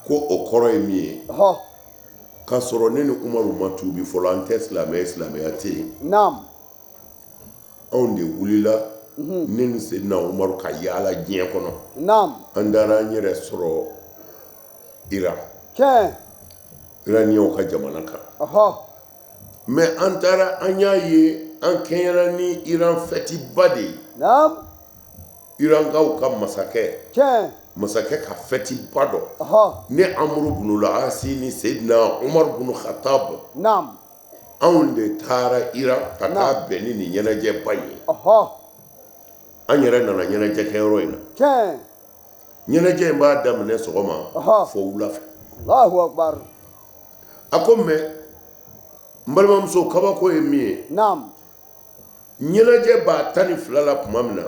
Ko o kɔrɔ ye min ye. K'a sɔrɔ ne ni Umaru ma tuubi fɔlɔ, an tɛ silamɛ, silamɛya tɛ yen. Naam. Anw de wulila ne ni Seydina Umaru ka yaala diɲɛ kɔnɔ. Naam. An taara an yɛrɛ sɔrɔ Iran. Tiɲɛ. Iraniens ka jamana kan. Mais an taara an y'a ye an kɛɲɛna ni Iran fɛtiba de ye. Naam. Irankaw ka masakɛ. Tiɲɛ. Masakɛ ka fɛtiba dɔ. Ne Amuru bunu Asi ni Seydina Umaru bunu Khattab. Naam. Anw de taara Iran ka taa bɛn ni nin ɲɛnajɛba in ye. An yɛrɛ nana ɲɛnajɛ kɛyɔrɔ in na. Tiɲɛ. Ɲɛnajɛ in b'a daminɛ sɔgɔma fo wula fɛ. Allahu akbar. A ko mais n balimamuso, kabako ye min ye. Naam. Ɲɛnajɛ b'a 12 la tuma min na.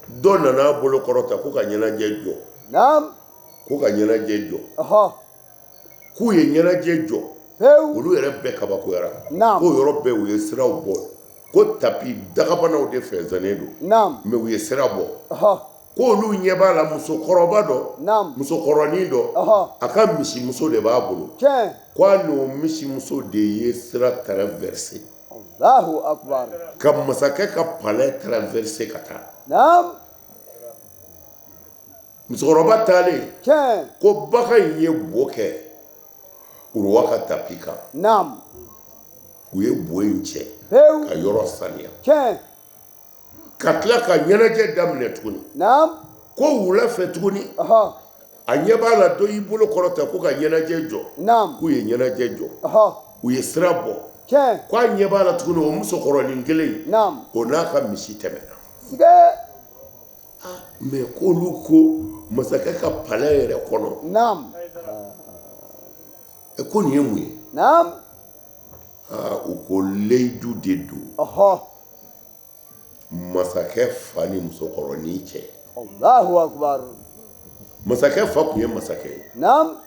Dɔ nana a bolo kɔrɔta ko ka ɲɛnajɛ jɔ. Naam. Ko ka ɲɛnajɛ jɔ. K'u ye ɲɛnajɛ jɔ. Olu yɛrɛ bɛɛ kabakoyara. Naam. K'o yɔrɔ bɛɛ u ye siraw bɔ. Ko tapi dagabanaw de fɛnsɛnnen don. Naam. Mais u ye sira bɔ. Ko olu ɲɛ b'a la musokɔrɔba dɔ. Naam. Musokɔrɔnin dɔ. A ka misimuso de b'a bolo. Tiɲɛ. Ko a n'o misimuso de ye sira traverser. Allahu akbar. Ka masakɛ ka palais traverser ka taa. Naam. Musokɔrɔba taalen. Tiɲɛ. Ko bagan in ye bo kɛ Uruwa ka tapi kan. Naam. U ye bo in cɛ. Pewu. Ka yɔrɔ saniya. Tiɲɛ. Ka tila ka ɲɛnajɛ daminɛ tuguni. Naam. Ko wula fɛ tuguni. A ɲɛ b'a la dɔ y'i bolo kɔrɔta ko ka ɲɛnajɛ jɔ. Naam. K'u ye ɲɛnajɛ jɔ. U ye sira bɔ. Tiɲɛ. K'a ɲɛ b'a la tuguni o musokɔrɔnin kelen in. Naam. O n'a ka misi tɛmɛna. Siga. Mais k'olu ko masakɛ ka palais yɛrɛ kɔnɔ. Naam. Ko nin ye mun ye? Naam. U ko layidu de don. Masakɛ fa ni musokɔrɔnin cɛ. Allahu akbar. Masakɛ fa tun ye masakɛ ye. Naam.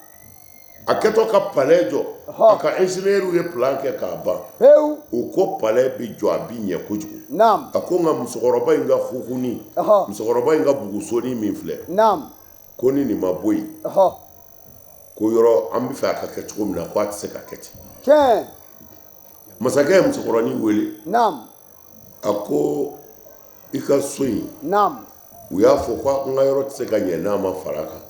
A kɛtɔ ka palais jɔ, a ka ingénieur ye plan kɛ k'a ban. Pewu. U ko palais bi jɔ, a bi ɲɛ kojugu. Naam. A ko nka musokɔrɔba in ka hukuni, musokɔrɔba in ka bugusoni min filɛ. Naam. Ko ni nin ma bɔ yen. Ko yɔrɔ an bɛ fɛ a ka kɛ cogo min na, ko a tɛ se ka kɛ ten. Tiɲɛ. Masakɛ ye musokɔrɔnin wele. Naam. A ko i ka so in. Naam. U y'a fɔ ko n ka yɔrɔ tɛ se ka ɲɛ n'a ma fara kan.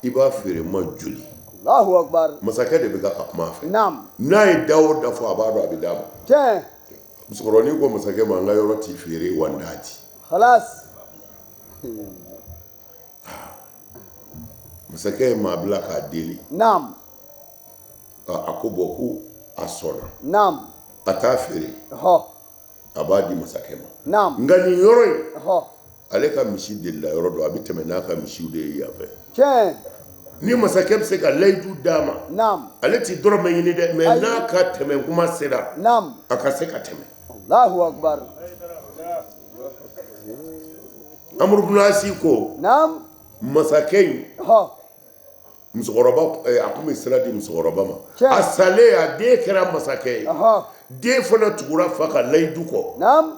I b'a feere ma joli? Allahu akbar. Masakɛ de bɛ ka kuma a fɛ. Naam. N'a ye da o da fɔ, a b'a dɔn a bɛ d'a ma. Tiɲɛ. Musokɔrɔnin ko masakɛ ma, n ka yɔrɔ t'i feere wa n t'a di. Khalas. Masakɛ ye maa bila k'a deli. Naam. A ko bɔn ko a sɔnna. Naam. A t'a feere. A b'a di masakɛ ma. Naam. Nka nin yɔrɔ in. Ale ka misi delila yɔrɔ dɔ, a bɛ tɛmɛ n'a ka misiw de ye yan fɛ. Tiɲɛ. Ni masakɛ bɛ se ka layidu d'a ma. Naam. Ale ti dɔrɔmɛ ɲini dɛ, mais n'a ka tɛmɛ kuma sera. Naam. A ka se ka tɛmɛ. Allahu akbar. Amuru bunu Asi ko. Naam. Masakɛ in. Musokɔrɔba, a tun bɛ sira di musokɔrɔba ma. A salen, a den kɛra masakɛ ye. Den fana tugura fa ka layidu kɔ. Naam.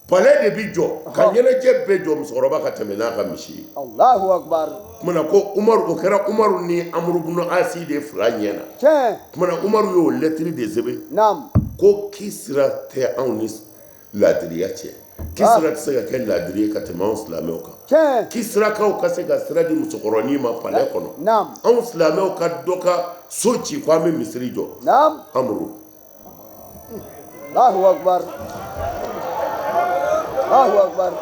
Palais de bi jɔ, ka ɲɛnajɛ bɛɛ jɔ, musokɔrɔba ka tɛmɛ n'a ka misi ye. Allahu akbar. Kumana ko Umaru, o kɛra Umaru ni Amuru bunu Asi de fila ɲɛ na. Tiɲɛ. Kumana Umaru y'o lettre de sɛbɛn. Naam. Ko Kisira tɛ anw ni laadiriya cɛ. Kisira tɛ se ka kɛ laadiri ye ka tɛmɛ anw silamɛw kan. Tiɲɛ. Kisirakaw ka se ka sira di musokɔrɔnin ma palais kɔnɔ. Naam. Anw silamɛw ka dɔ ka so ci ko an bɛ misiri jɔ. Naam. Amuru. Allahu akbar. Allahu akbar.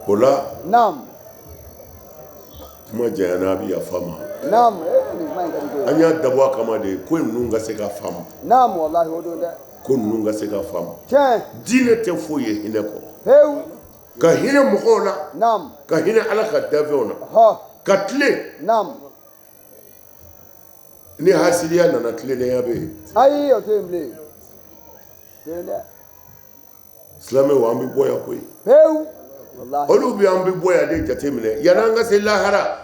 O la. Naam. Kuma janyana, a bɛ yafa ma. Naam. Nin kuma in ka di koyi. An y'a dabɔ a kama de ko ninnu ka se ka faamu. Naam, wallahi o don dɛ. Ko ninnu ka se ka faamu. Tiɲɛ. Diinɛ tɛ foyi ye hinɛ kɔ. Pewu. Ka hinɛ mɔgɔw la. Naam. Ka hinɛ Ala ka danfɛnw na. Ka tilen. Naam. Ni hasidiya nana, tilennenya bɛ yen? Ayi, o tɛ yen bilen. Tɛ yen dɛ. Silamɛw, an bɛ bɔ yan koyi. Pewu, walahi. Olu bɛ an bɛ bɔ yan de jateminɛ yanni an ka se lahara.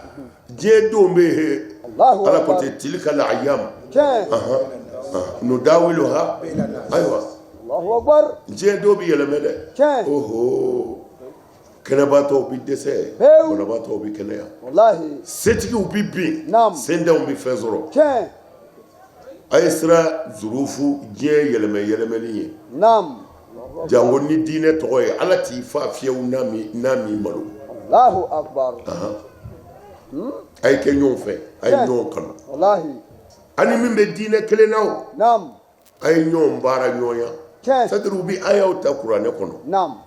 Diɲɛ don bɛ yen. Allahu Ala ko akbar. ten, tilka al-ayyam nudawiluha. Ayiwa. Allahu akbar. Diɲɛ don bɛ yɛlɛmɛ dɛ. Oho, kɛnɛbaatɔw bɛ dɛsɛ, banabaatɔw bɛ kɛnɛya, Walahi. setigiw bɛ bin, sentanw bɛ fɛn sɔrɔ. A ye siran zurufu diɲɛ yɛlɛmɛ yɛlɛmɛli ye. Janko ni diinɛ tɔgɔ ye, Ala t'i fa fiyewu n'a m'i malo. Allahu akbar. A ye kɛ ɲɔgɔn fɛ, a ye ɲɔgɔn kanu. Walahi. Ani min bɛ diinɛ kelen na o, a ye ɲɔgɔn baara ɲɔgɔnya. C'est-à-dire, u bɛ ayaw ta kuranɛ kɔnɔ.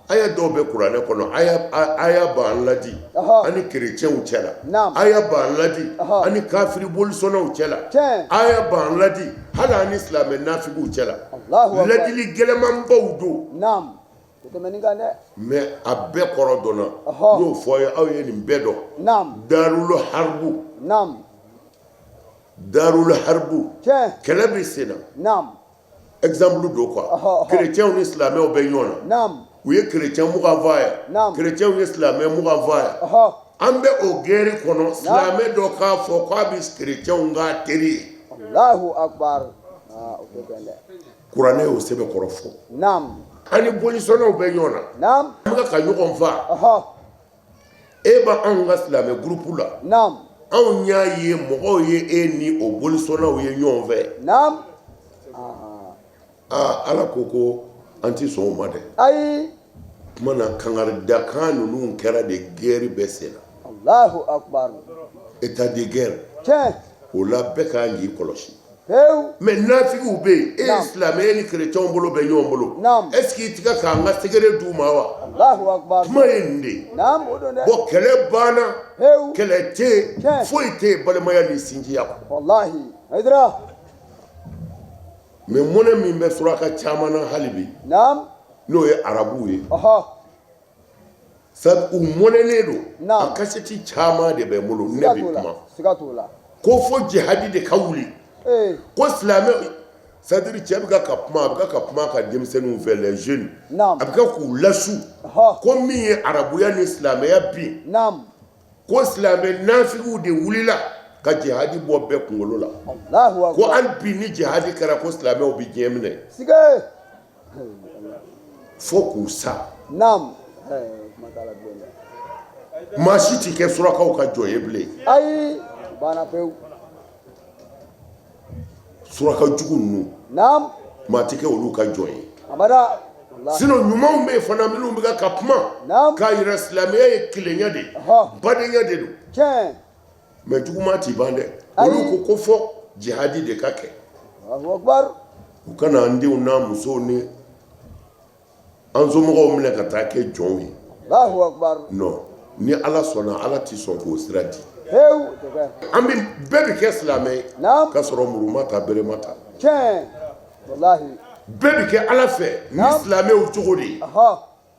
Aya dɔw bɛ kuranɛ kɔnɔ, aya b'an ladi ani kerecɛnw cɛ la, aya b'an ladi ani kafiri bolisɔnnaw cɛ la, aya b'an ladi hali ani silamɛ nafigiw cɛ la. Allahu akbar. Ladili gɛlɛmanbaw don. Naam, o tɛmɛ nin kan dɛ. Mais a bɛɛ kɔrɔ dɔnna. N y'o fɔ aw ye, aw ye nin bɛɛ dɔn. Darul harbu. Darul harbu. Kɛlɛ bɛ sen na. Exemple don quoi. Kerecɛnw ni silamɛw bɛ ɲɔgɔn na. U ye kerecɛn 20 faa yan, kerecɛnw ye silamɛ 20 faa yan. An bɛ o guerre kɔnɔ, silamɛ dɔ k'a fɔ k'a bɛ kerecɛnw k'a teri ye. Allahu akbar, aa, o tɛ bɛn dɛ. Kuranɛ y'o sɛbɛn kɔrɔ fɔ. An ni bolisɔnnaw bɛ ɲɔgɔn na. An bɛ ka ɲɔgɔn faa. E bɛ anw ka silamɛ groupe la. Anw y'a ye, mɔgɔw ye e ni o bolisɔnnaw ye ɲɔgɔn fɛ. Aa, Ala ko ko an tɛ sɔn o ma dɛ. Ayi. Tuma na kangaridakan ninnu kɛra de, guerre bɛ sen na. Allahu akbar. État de guerre. O la, bɛɛ ka k'i kɔlɔsi. Pewu. Mais nafigiw bɛ yen, e ye silamɛ, e ni kerecɛnw bolo bɛ ɲɔgɔn bolo. Est ce que i tɛ ka k'an ka secret d'u ma wa? Allahu akbar. Kuma ye nin de ye. Naam, o don dɛ. Bon, kɛlɛ banna, kɛlɛ tɛ yen, foyi tɛ yen, balimaya ni sinjiya kɔ. Walahi, Hayidara. Mais mɔnɛ min bɛ suraka caman na hali bi, n'o ye arabuw ye, sabu u mɔnɛnen don. A kasɛti caman de bɛ n bolo, ne bɛ kuma. Siga t'o la. Ko fo jihadi de ka wuli, ko silamɛ, c'est-à-dire cɛ bɛ ka kuma, a bɛ ka kuma a ka denmisɛnninw fɛ, les jeunes, a bɛ ka k'u lasu, ko min ye arabuya ni silamɛya bin, ko silamɛ nafigiw de wulila ka jihadi bɔ bɛɛ kunkolo la. Allahu akbar. Ko hali bi ni jihadi kɛra, ko silamɛw bɛ diɲɛ minɛ. Siga. Fo k'u sa. Kuma t'a la bilen dɛ. Maa si tɛ kɛ surakaw ka jɔn ye bilen. Ayi, banna pewu. Suraka jugu ninnu, maa tɛ kɛ olu ka jɔn ye. Abada. Sinon ɲumanw bɛ yen fana minnu bɛ ka kuma k'a yira silamɛya ye kelenya de ye, badenya de don. Mais juguman t'i ban dɛ. Olu ko ko fɔ jihadi de ka kɛ. Allahu akbar. U kana an denw n'an musow ni an somɔgɔw minɛ ka taa kɛ jɔnw ye. Allahu akbar. Non, ni Ala sɔnna, Ala tɛ sɔn k'o sira di. Pewu, o tɛ kɛ. An bɛ bɛɛ bɛ kɛ silamɛ ye. K'a sɔrɔ muru ma ta, bere ma ta. Tiɲɛ. Walahi. Bɛɛ bɛ kɛ Ala fɛ ni silamɛw cogo de ye.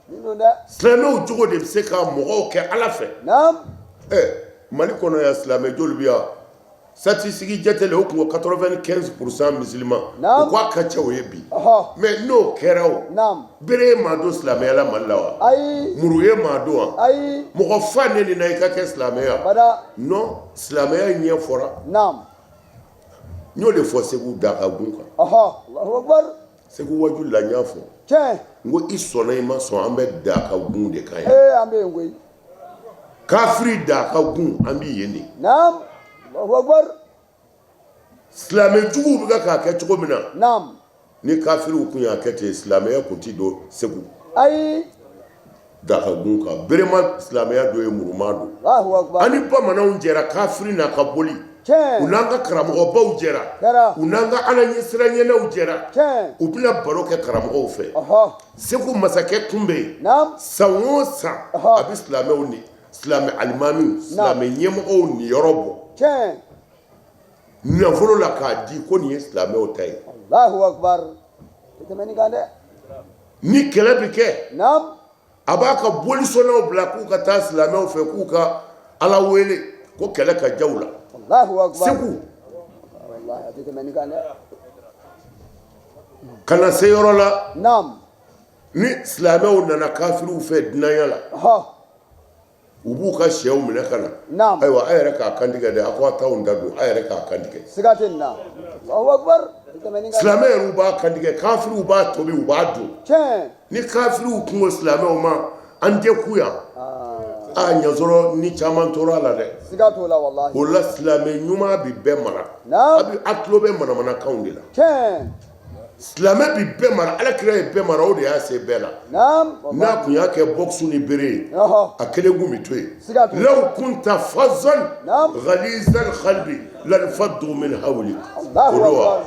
Nin don dɛ. Silamɛw cogo de bɛ se ka mɔgɔw kɛ Ala fɛ. Ɛ, Mali kɔnɔ yan, silamɛ joli bɛ yan? Statistique jate la, o tun ko 95% musulman. O ko a ka ca o ye bi. Mais n'o kɛra o, bere ye maa don silamɛya la Mali la wa? Ayi. Muru ye maa don wa? Ayi. Mɔgɔ fa ne nin na i ka kɛ silamɛ ya? Abada. Non, silamɛya ɲɛ fɔra. N y'o de fɔ Segu Dakagun kan. Allahu akbar. Segu waju la, n y'a fɔ. N ko i sɔnna, i ma sɔn, an bɛ Dakagun de kan yan. Ee, an bɛ yen koyi. Kafiri Dakagun, an bɛ yen de. Allahu akbar. Silamɛ juguw bɛ ka k'a kɛ cogo min na. Ni kafiriw tun y'a kɛ ten, silamɛya tun ti don Segu. Ayi. Dakagun kan, bere ma silamɛya don ye, muru ma don. Allahu akbar. An ni bamananw jɛra kafiri n'a ka boli. U n'an ka karamɔgɔbaw jɛra. U n'an ka Ala ɲɛsiranɲɛnaw jɛra. U bɛna baro kɛ karamɔgɔw fɛ. Segu masakɛ tun bɛ yen. San o san, a bɛ silamɛw ni silamɛ alimamiw, silamɛ ɲɛmɔgɔw niyɔrɔ bɔ. Nafolo la k'a di ko nin ye silamɛw ta ye. Allahu akbar. O tɛmɛ nin kan dɛ. Ni kɛlɛ bɛ kɛ, a b'a ka bolisɔnnaw bila k'u ka taa silamɛw fɛ, k'u ka Ala wele ko kɛlɛ ka ja u la. Allahu akbar. Segu. Wallahi. Ka na se yɔrɔ la, ni silamɛw nana kafiriw fɛ dunanya la, u b'u ka sɛw minɛ ka na. Ayiwa, a yɛrɛ k'a kantigɛ dɛ, a ko a t'anw ta dun, a yɛrɛ k'a kantigɛ. Siga tɛ nin na. Allahu akbar. Silamɛ yɛrɛw b'a kantigɛ, kafiriw b'a tobi, u b'a dun. Ni kafiriw kun ko silamɛw ma an tɛ ku yan, a ɲasɔrɔ ni caman tora a la dɛ. Siga t'o la walahi. O la silamɛ ɲuman bi bɛɛ mara. A tulo bɛ manamanakanw de la. Silamɛ bi bɛɛ mara, ala kira ye bɛɛ mara, o de y'a se bɛɛ la. N'a kun y'a kɛ bɔksu ni bere ye, a kelen kun bɛ to yen. Law kunta fazan ghalizal qalbi lanfaddu min hawlik. O don wa?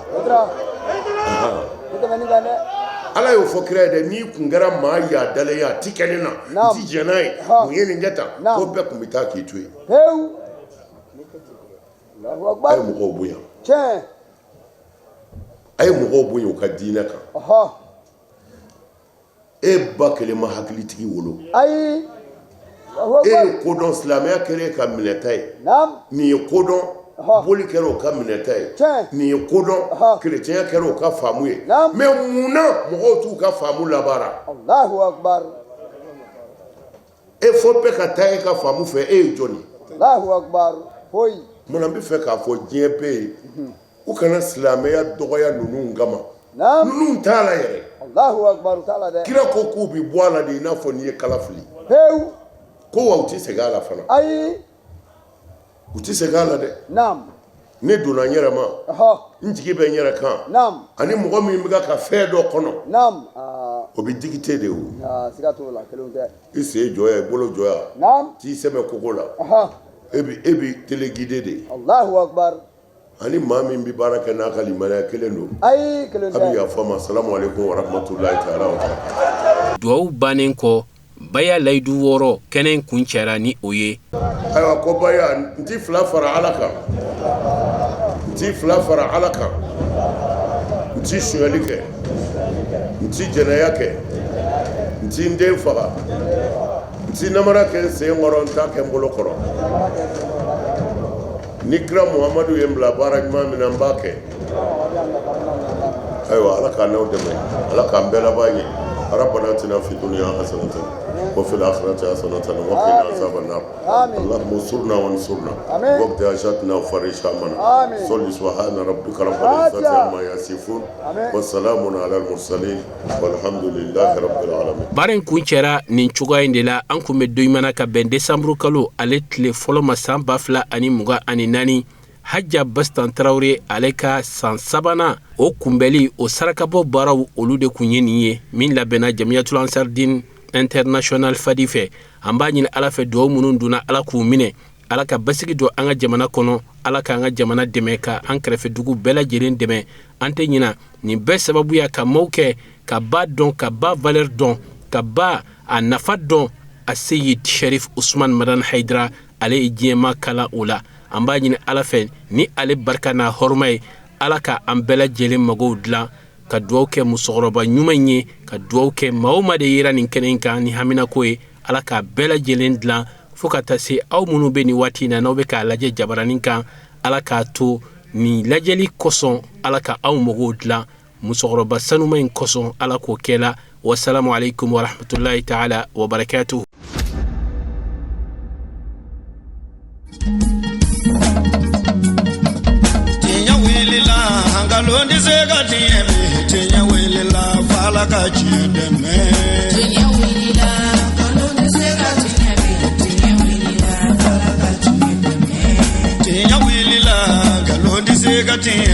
Ala y'o fɔ kira ye dɛ, n'i kun kɛra maa yaadalen ye, a ti kɛ ne na, n ti jɛn n'a ye, mun ye nin kɛ tan, ko bɛɛ kun bɛ taa k'i to yen. A ye mɔgɔw bonya. A ye mɔgɔw bonya u ka diinɛ kan. E ba kelen ma hakilitigi wolo. Ayi. E ye kodɔn, silamɛya kɛra e ka minɛta ye. Nin ye kodɔn, boli kɛra o ka minɛta ye. Nin ye kodɔn, kerecɛnya kɛra o ka faamu ye. Mais mun na mɔgɔw t'u ka faamu labaara? Allahu akbar. E fo bɛɛ ka taa e ka faamu fɛ, e ye jɔn ye? Allahu akbar. Foyi. Munna n bɛ fɛ k'a fɔ diɲɛ bɛɛ ye, u kana silamɛya dɔgɔya ninnu kama. Ninnu t'a la yɛrɛ. Allahu akbar, u t'a la dɛ. Kira ko k'u bi bɔ a la de i n'a fɔ n'i ye kala fili. Pewu. Ko wa u tɛ segin a la fana. Ayi. U tɛ segin a la dɛ. Ne donna n yɛrɛ ma. N jigi bɛ n yɛrɛ kan. Ani mɔgɔ min bɛ ka fɛn dɔ kɔnɔ. O bɛ digite de o. Siga t'o la, kelenw tɛ. I sen jɔ yan, i bolo jɔ yan. T'i sɛmɛ kogo la. E bi téléguidé de ye. Allahu akbar. Ani maa min bɛ baara kɛ n'a ka limaniya kelen don. Ayi, kelen tɛ. A bɛ yafa ma, salamu aleykum wa rahmatulahi taala wa barakatuh. Duwawu bannen kɔ, Baya layidu wɔɔrɔ kɛnɛ in kuncɛra ni o ye. Ayiwa ko baya, n ti fila fara Ala kan, n ti fila fara Ala kan, n ti sonyali kɛ, n ti jɛnɛya kɛ, n ti n den faga, n ti namara kɛ n sen kɔrɔ, n t'a kɛ n bolo kɔrɔ. Ni kira Muhamadu ye n bila baara ɲuman min na, n b'a kɛ. Ayiwa, Ala k'an n'aw dɛmɛ, Ala k'an bɛɛ laban ɲɛ. Rabbana atina fi dunya hasanatan wa fil akhirati hasanatan wa qina azaban nar. Allahumma ansurna wa ansurna waqti hajatna wa farij hammana. Salli subhana rabbika rabbil izzati amma yasifun wa salamun ala al mursalin walhamdulillahi rabbil alamin. Baara in kuncɛra nin cogoya in de la. An kun bɛ don min ka bɛn desanburu kalo ale tile fɔlɔ ma san 2024, Hajja Bastan Tarawele ale ka san sabanan o kunbɛli, o sarakabɔ baaraw, olu de kun ye nin ye min labɛnna Jamiyatul Ansardin International Fadi fɛ. An b'a ɲini Ala fɛ, dugawu minnu donna, Ala k'u minɛ, Ala ka basigi don an ka jamana kɔnɔ, Ala k'an ka jamana dɛmɛ, ka an kɛrɛfɛ dugu bɛɛ lajɛlen dɛmɛ. An tɛ ɲina nin bɛɛ sababuya ka maaw kɛ ka ba dɔn, ka ba valeur dɔn, ka ba a nafa dɔn. A Seyid Sharif Usman Madan Haidara, ale ye diɲɛma kalan o la. An b'a ɲini Ala fɛ, ni ale barika n'a hɔrɔma ye, Ala ka an bɛɛ lajɛlen magow dilan. Ka dugawu kɛ musokɔrɔba ɲuman ye, ka dugawu kɛ maa o maa de yera nin kɛnɛ in kan ni haminako ye, Ala k'a bɛɛ lajɛlen dilan, fo ka taa se aw minnu bɛ nin waati in na, n'aw bɛ k'a lajɛ jabaranin kan, Ala k'a to nin lajɛli kosɔn, Ala ka aw magow dilan musokɔrɔba sanuma in kosɔn, Ala k'o kɛla. Wasalamu alaikum warahmatullahi taala wabarakatuhu. Tiɲɛ wulila, nkalon tɛ se ka tiɲɛ bin. Tiɲɛ wulila, f'Ala ka tiɲɛ dɛmɛ. Tiɲɛ wulila, nkalon tɛ se ka tiɲɛ bin. Tiɲɛ wulila, f'Ala ka tiɲɛ dɛmɛ. Tiɲɛ wulila, nkalon tɛ se ka tiɲɛ